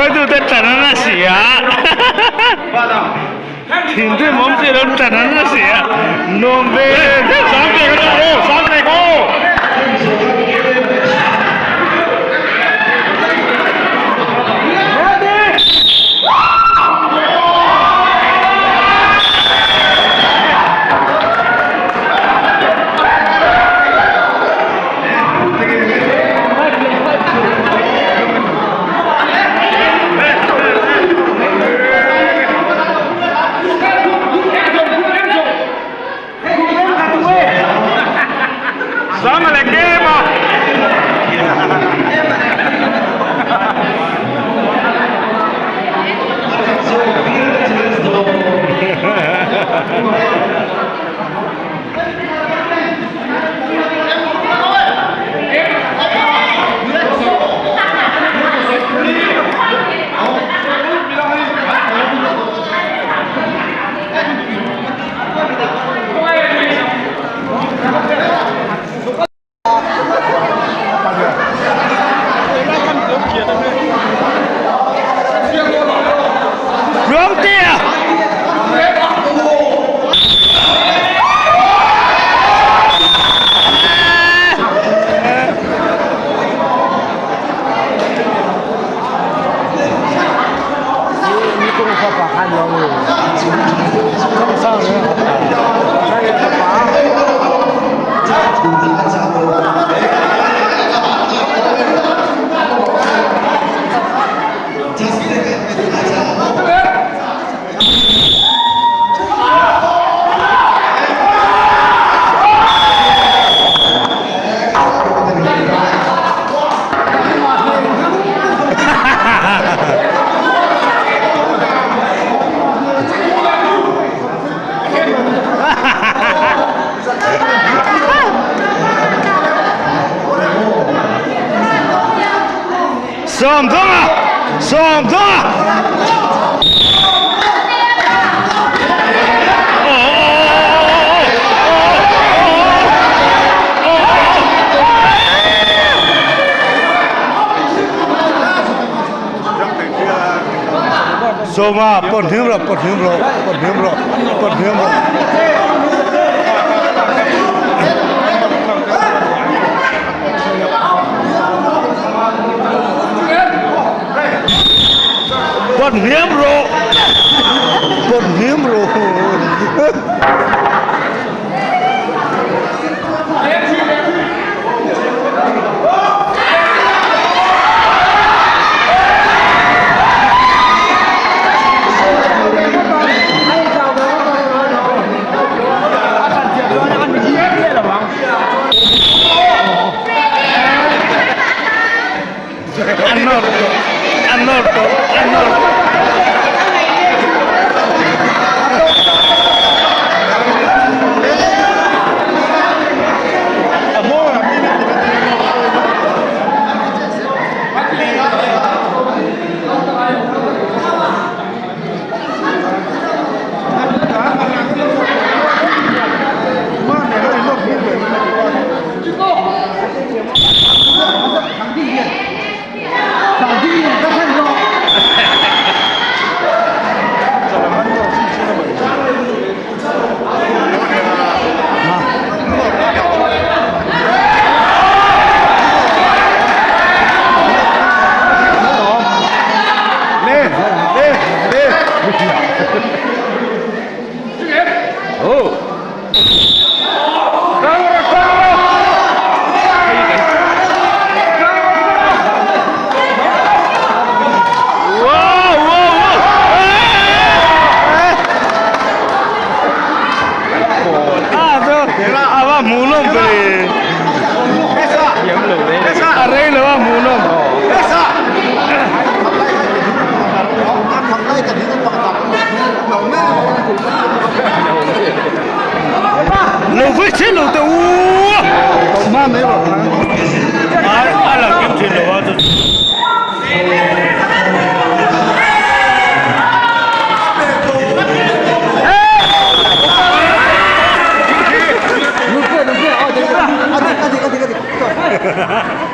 Hruaitute tan an a si a, thinrim awm si lo tan an a si a, nuam ve deuh. Sawmdawnga! Sawmdawnga! Sawma, pawt hniam rawh, pawt hniam rawh, pawt hniam rawh, pawt hniam rawh. Pawt hniam rawh, pawt hniam rawh. An nawr tawh, an nawr tawh, an nawr tawh.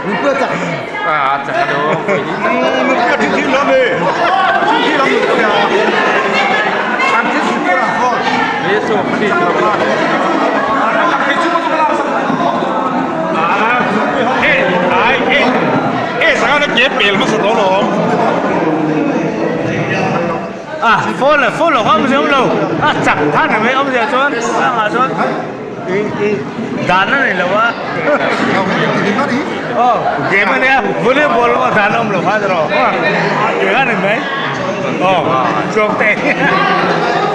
Nunpuia chak. À chak a lo. Nunpuia thil thil lam e. Thil thil lam nunpuia. An thil thil tur ang phone. À phone là phone là không gì không đâu. À chak than là mấy ông gì chuan. À chuan. Dan a nei lo a. Aw game a nia volleyball pawh dan a awm lo kha erawh eng a ni mai aw chuang te.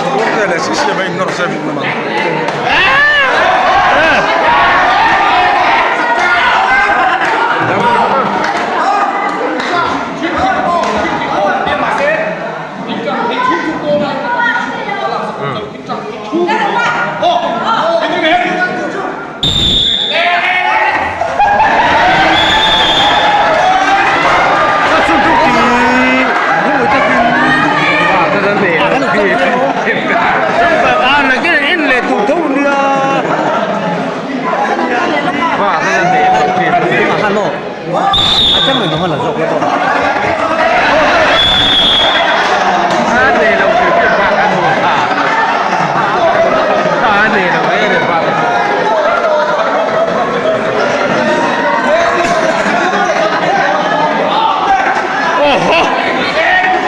Chuang te leh CCM a innawr se min awm ang.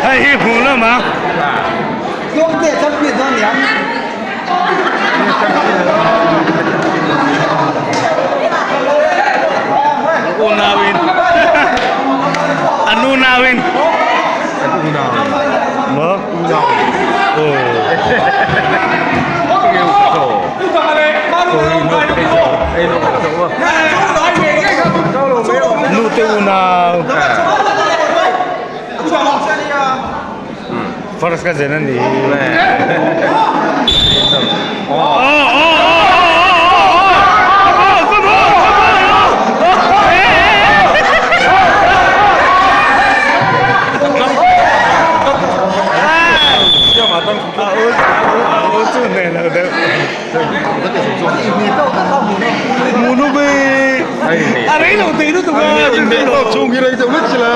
Hei hi hmuh lam a. Unauin an unauin An unau maw Unau aw Nu te unau First ka zen a ni. A rei lo tih lutuk a. Chhung hi rei deuh lek chila.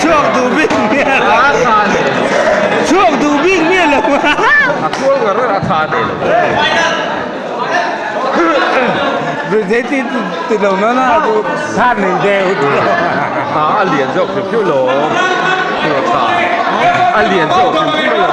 Chhuak duh bik miah lo. Chhuak duh bik miah lo. A kual ngar ngar a tha nei lo. Ruihtheih ti ti lo na na chu tha nei deuh. Ha a lian zawk hrim hrim lo. Tha a lian zawk hrim hrim lo.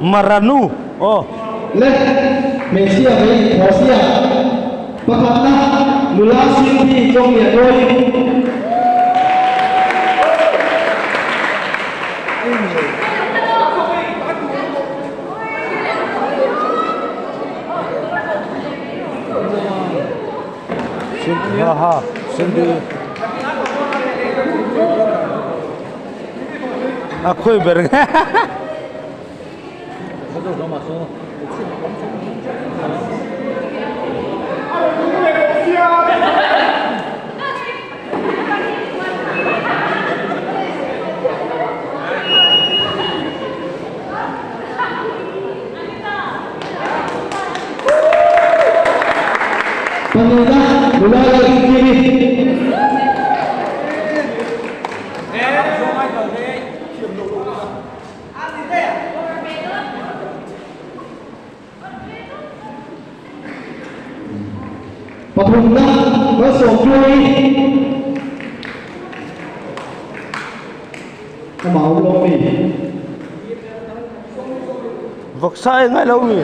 Maranu oh le Mesia ve Khosia pakhatna nula Cindy Chong ya doi Ha ha Cindy à khơi bер Panina nula Lalrinkimi Pathumna Malsawmtluangi Amau lo mi Vọc sai ngay lâu mi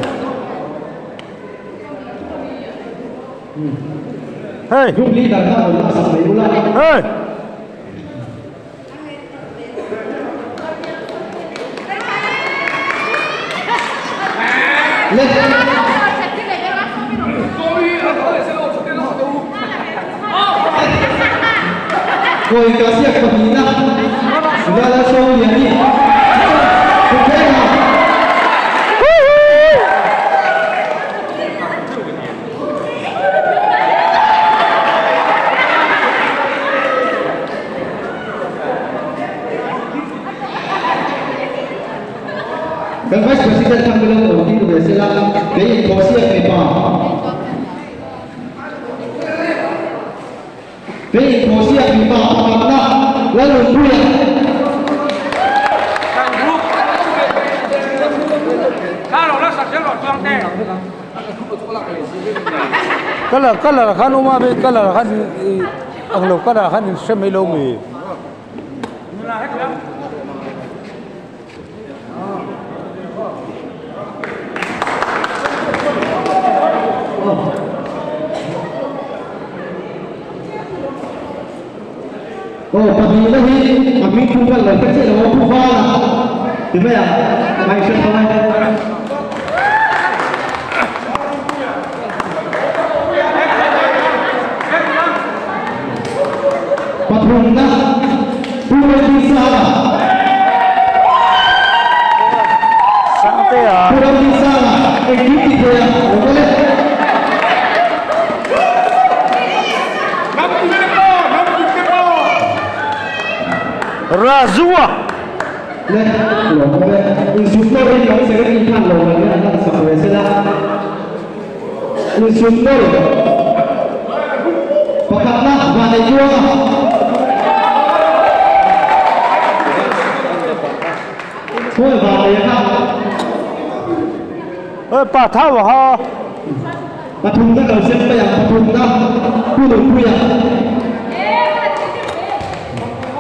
Hey. Group leader kha la sak mai ula. Hey. Le Koi kasiak pahnihna nula Lalsawmliani Kukhela Kan Vice President thang lo ong ti ve sela ke in khosiak mi pa Lalnunpuia. Colour colour khan awm a colour khan ang lo colour khan in hre mai lo mi. Aw pahnihna hi a hming phu kal lo ka chiah lo a pu vala ti mai ang ngai hre tho e. Pathumna Pu Ramdisanga. Sangtea. Pu Ramdisanga engkim ti thei a lo kal e. Razua. Le lo kal e. Insuktor in kan secretary khan lo kal e an han sak ve sela. Insuktor pakhatna Vanneihtuanga. Khawi Vanneih kha. Oi pa thau ha. Pathumna kal sem mai ang pathumna Pu Nunpuia.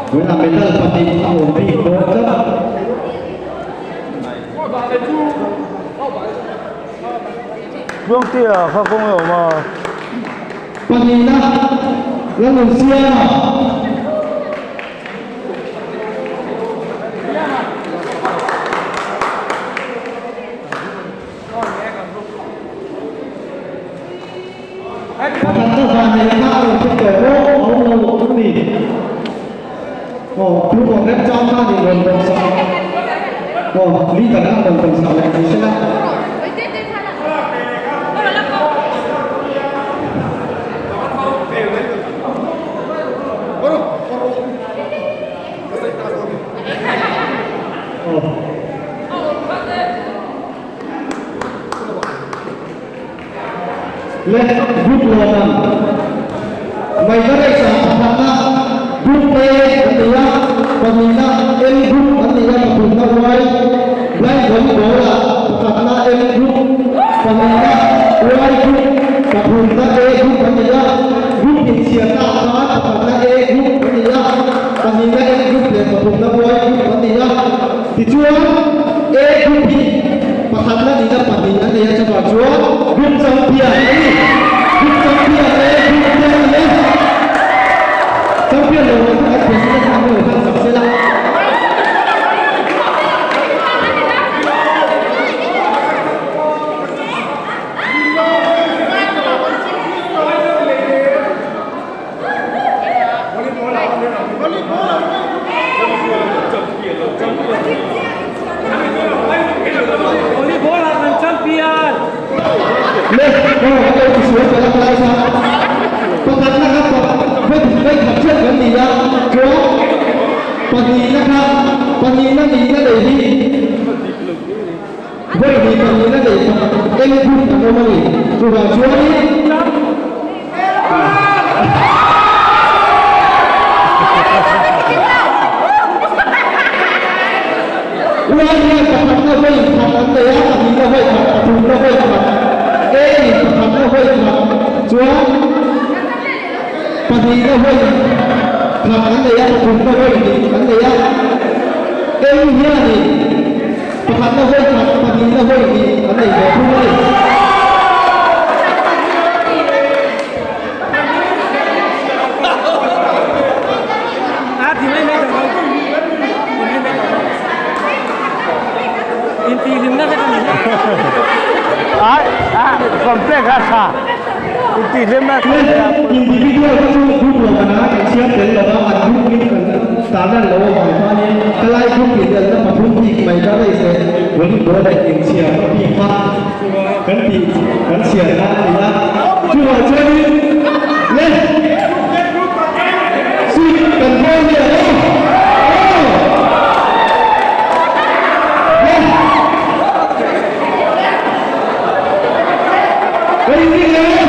Vawiinah medal pahnih a awm bik dawn tlat. Tluangtea kha kawng a awm a. Pahnihna Lalnunsiama. Pakhatna vanneih kha a rawn hre tawh maw? A awm lo a ni. Aw, tu rawn remchang kha nih rawn rawn sak. Aw, leader kha rawn rawn sak leh ni sela. Aw. Le group lawman mai ka race ah pakhatna group A an nei a, pahnihna M group an nei a, pathumna Y blind volleyball ah pakhatna M group, pahnihna Y group, pathumna A group an nei a, group inchhiarna ah khan pakhatna A group an nei a, pahnihna M group leh pathumna Y group an nei a. Tichuan, A group hi pakhatna nihna pahnih an nei a, chuvang chuan group champion a ni. Group champion A group te an ni e. Champion lo lo kha kan president khan lo hman sak sela. Le, aw ka lo ti sual ka la lai kha. Pakhatna kha vawi khat chiah kan ni a, chuan pahnihna kha pahnihna nihna nei hi vawi hnih pahnihna nei eng group an awm a ni. Chuvang chuanin. Uai hian pakhatna vawi khat an nei a, pahnihna vawi khat, pathumna vawi khat, A in pakhatna vawi khat chuan pahnihna vawi khat an nei a, pathumna vawi hnih an nei a. M hianin pakhatna vawi khat, pahnihna vawi hnih an nei ve thung a ni. Individual kha chu group lo kan a kan chhiar tel lo va, an group in kan tan an lo avang khanin ka lai group in elna pathum bik mai ka race leh volleyball leh inchhiar ka bik kha kan tih kan chhiar kha a ni a. Chuvang chuanin le suit kan hawn leh ang aw. Aw. Le. Ka inring leh e.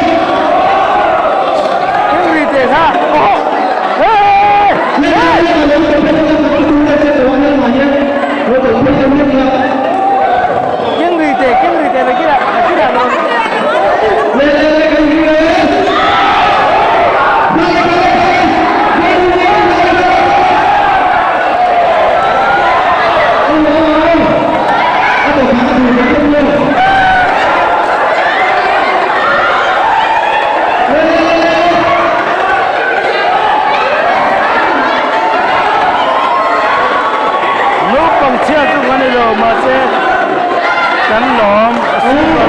Inri teh kha. Oho. Hey! Le le le ka lo.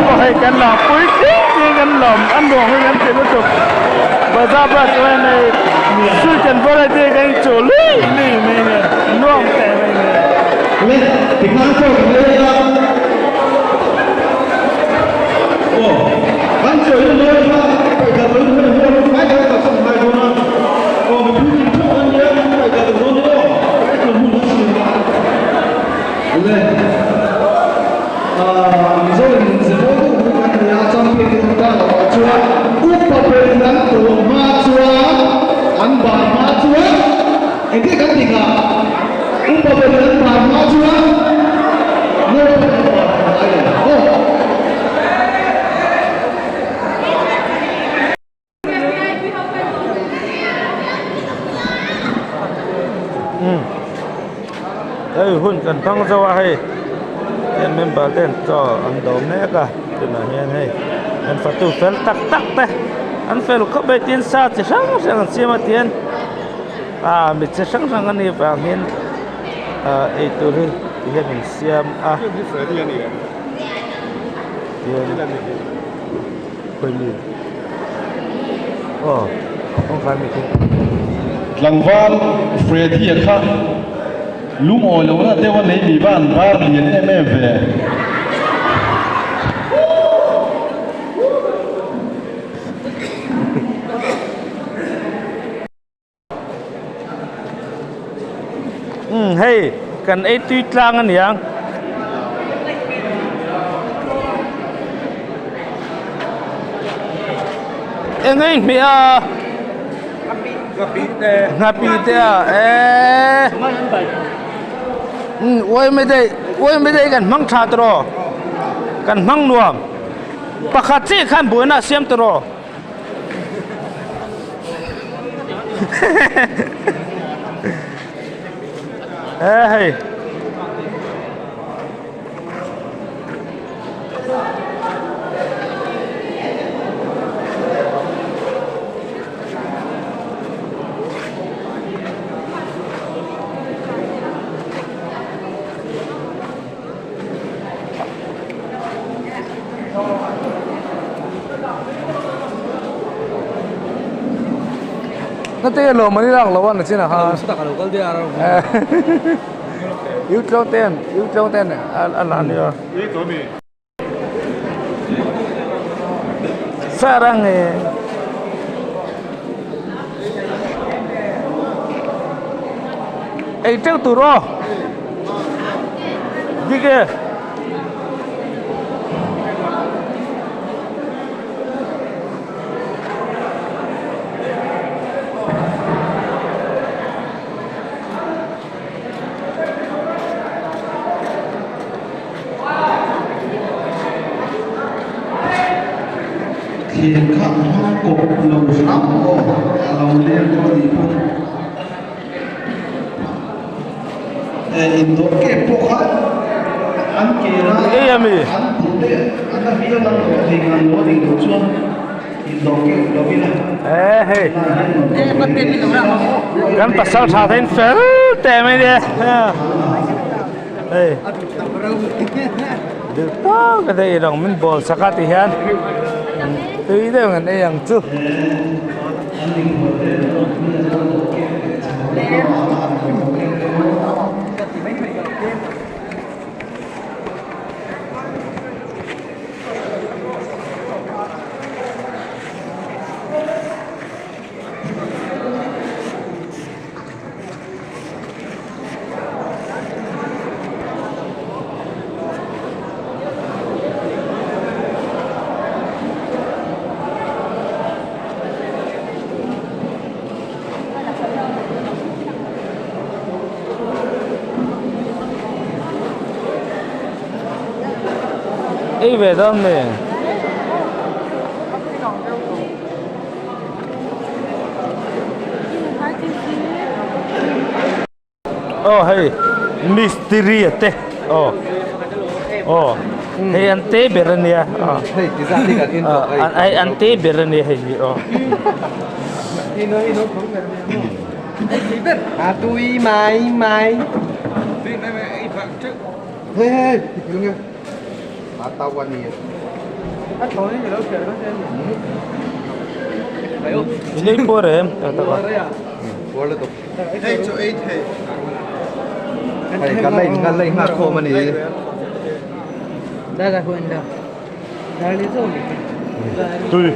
pawh hei kan lo pui tling tling kan lawm a nuam hi kan ti lutuk bazaar bulah chuan hei sweet and variety kan inchuh lui lui mai nen nuam teh mai nen. Le tikhan chaw kan ei a aw kan chaw in mawi kha paih khat lo in hman huan ngai kan kalsan ngai dawn a aw mipui tin theuh an nia paih khat an dawn aw tun hun a sin le Mizo in ze mawi deuh deuh kan nei a champion te tan ta loh ah chuan upa berin an tawh hma chuan an ban hma chuan Engtin kan ti kha? Upa berin an ban hma chuan naupang an ban thei ngai lo aw. Hei hun kan hmang zo a hei heng member ten chaw an do mek a tunah hian hei an fatu fel tak tak te an fel khawp mai tin sa chi hrang hrang an siam a tian ah mi chi hrang hrang a nih vang hian ah eitur hi ti hian an siam a tian khawi mi aw kawngkhar mi khi. Tlangval Freddy-a kha lungawi lohna deuh a nei mi va an bar lian em em ve. Umm hei kan ei tui tlang a niang. Eng ei hmeh a nghapi te a eee umm uai mai daih uai mai daih kan hmang tha tawh kan hmang nuam pakhat chiah khan buaina a siam tawh. He hei Na te lo mani lang lo an chin a ha yu tlo ten yu tlo ten a la ni a sarang e ei teuh tur aw dik e. Thlir kha a hmang kawp lo hram aw a lo leng dawn a nih pawn eh indawh kep pawh kha an ke la an duh te an la hliam an lo thei ngang lo a nih loh chuan indawh kep lo ila eh hei kan pasal tha thein fel teh mai nia hei duh tak a daih rang min bawl sak a ti hian tui deuh an ei ang chu. Ei ve dawn mi. Aw hei mistiri a te aw aw hei an te ber a nia aw hei an te ber a nia hei hi aw. Inei puar em tak tak a. Hei chu ei thei. Hei kan la in kan la in nghak khawm a ni. Tui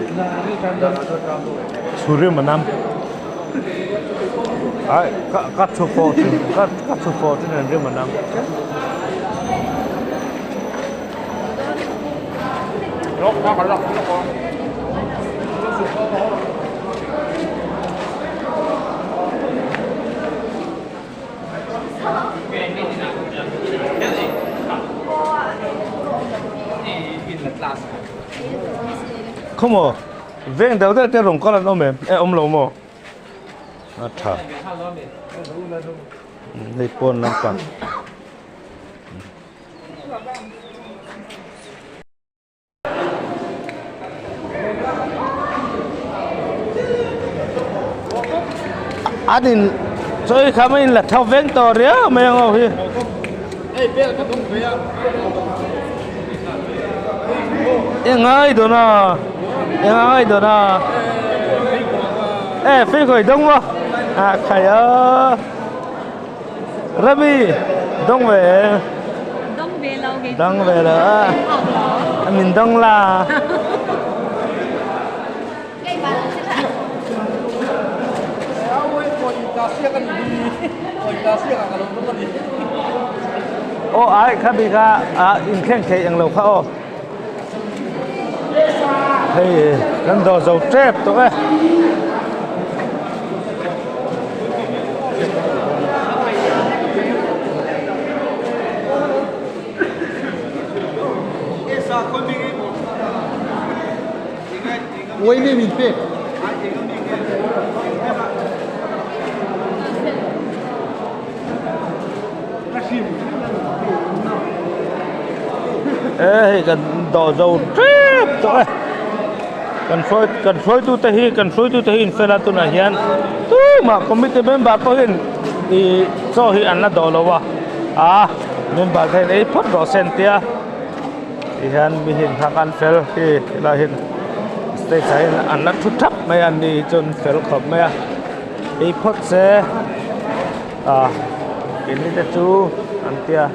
chhuri manam ai ka ka chhu pawh chu ka ka chhu pawh chu nen rim anam. Khawmaw veng deuh deuh te rawn kal an awm em? E awm lo maw? A tha. Hei pawn lampang. An in chawi kha mai in la tho veng tawh riau mai ang ho hi. Engai dawn a engai dawn a e fei dawng maw a khai a. Rami dawng ve em? Dawng ve lo kei chu. Dawng ve lo a. Min dawng la. Aw ai kha bi kha a inthleng thei eng lo kha aw. Hei kan dawr zo tep tawh e. E hei kan dawh zo tep tawh e kan hruai kan hruaitu te hi kan hruaitu te hi in fel a tunah hian tumah committee member pawh hian ih chaw hi an la dawh lo a a member te hian ei phawt rawh se an tia tihian mi hi nghak an fel hi helaiah hian stage ah hian an la thu thap mai a ni chu an fel khawp mai a ei phawt se. A keini te chu an tia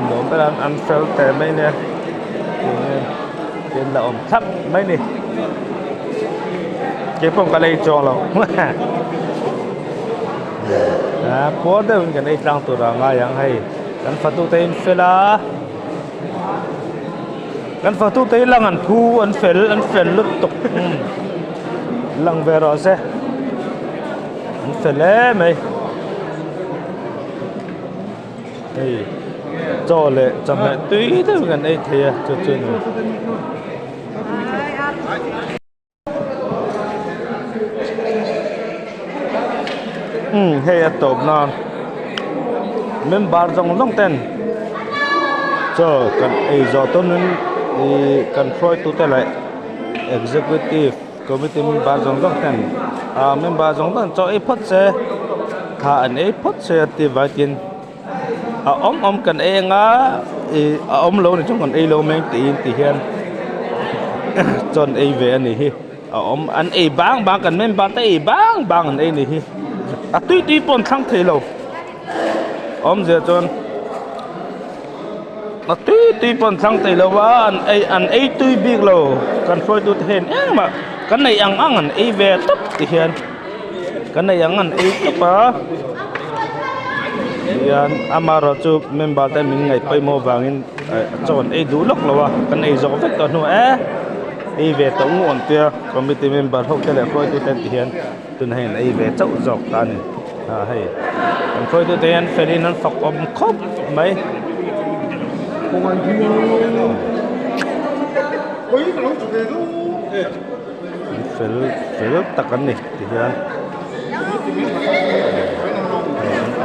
nuam ber an an fel teh mai nia tin la awm thlap mai ni keipawh ka la ei chuang lo a puar deuhin kan ei tlang tur a ngai ang hei kan fatu te in fel a kan fatu te hi lang an phu an fel an fel lutuk lang ve rawh se. An fel em mai hei chaw leh chawhmeh tui deuh kan ei thei a chu chu ni. Umm hei a tawp nan member zawng zawng ten chaw kan ei zawh tawnin ih kan hruaitute leh executive. Committee member zawng zawng ten ah member zawng zawng chaw ei phawt se tha an ei phawt se a ti vaitin a awm awm kan ei anga ih a awm lo ni chuan kan ei lo mai tiin ti hian chaw an ei ve a nih hi a awm an ei bang bang kan member te ei bang bang an ei a nih hi a tui tui pawh an thlang thei lo awmzia chuan. A tui tui pawh an thlang thei lo a an ei an ei tui bik lo kan hruaitu te hian engmah kan neih ang ang an ei ve tawp ti hian kan neih ang ang an ei tawp a tihian amaherawh chu member te min ngaih pawimawh vangin chaw an ei duh lawk lo a kan ei zawk vek tawh hnuah e ei ve tawh ngu an tia committee member ho te leh hruaitu te ti hian. Tuna hei an ei ve chauh zawk ta a ni ah hei an hruaitu te hian fel in an fak awm khawp mai. An fel fel tak an ni ti hian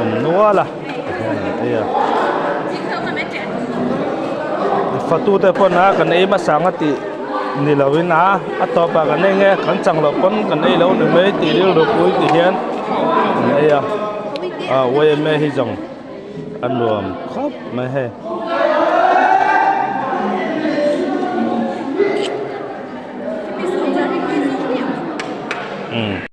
an awm nual a ti hian an ei a fatu te pawn a kan ei hmasa ang a tih. Ni lovin a a tawpah kan ei nge kan chang loh pawn kan ei lo ni mai tih rilru pui ti hian an ei a ah yma hi zawng a nuam khawp mai hei. Umm.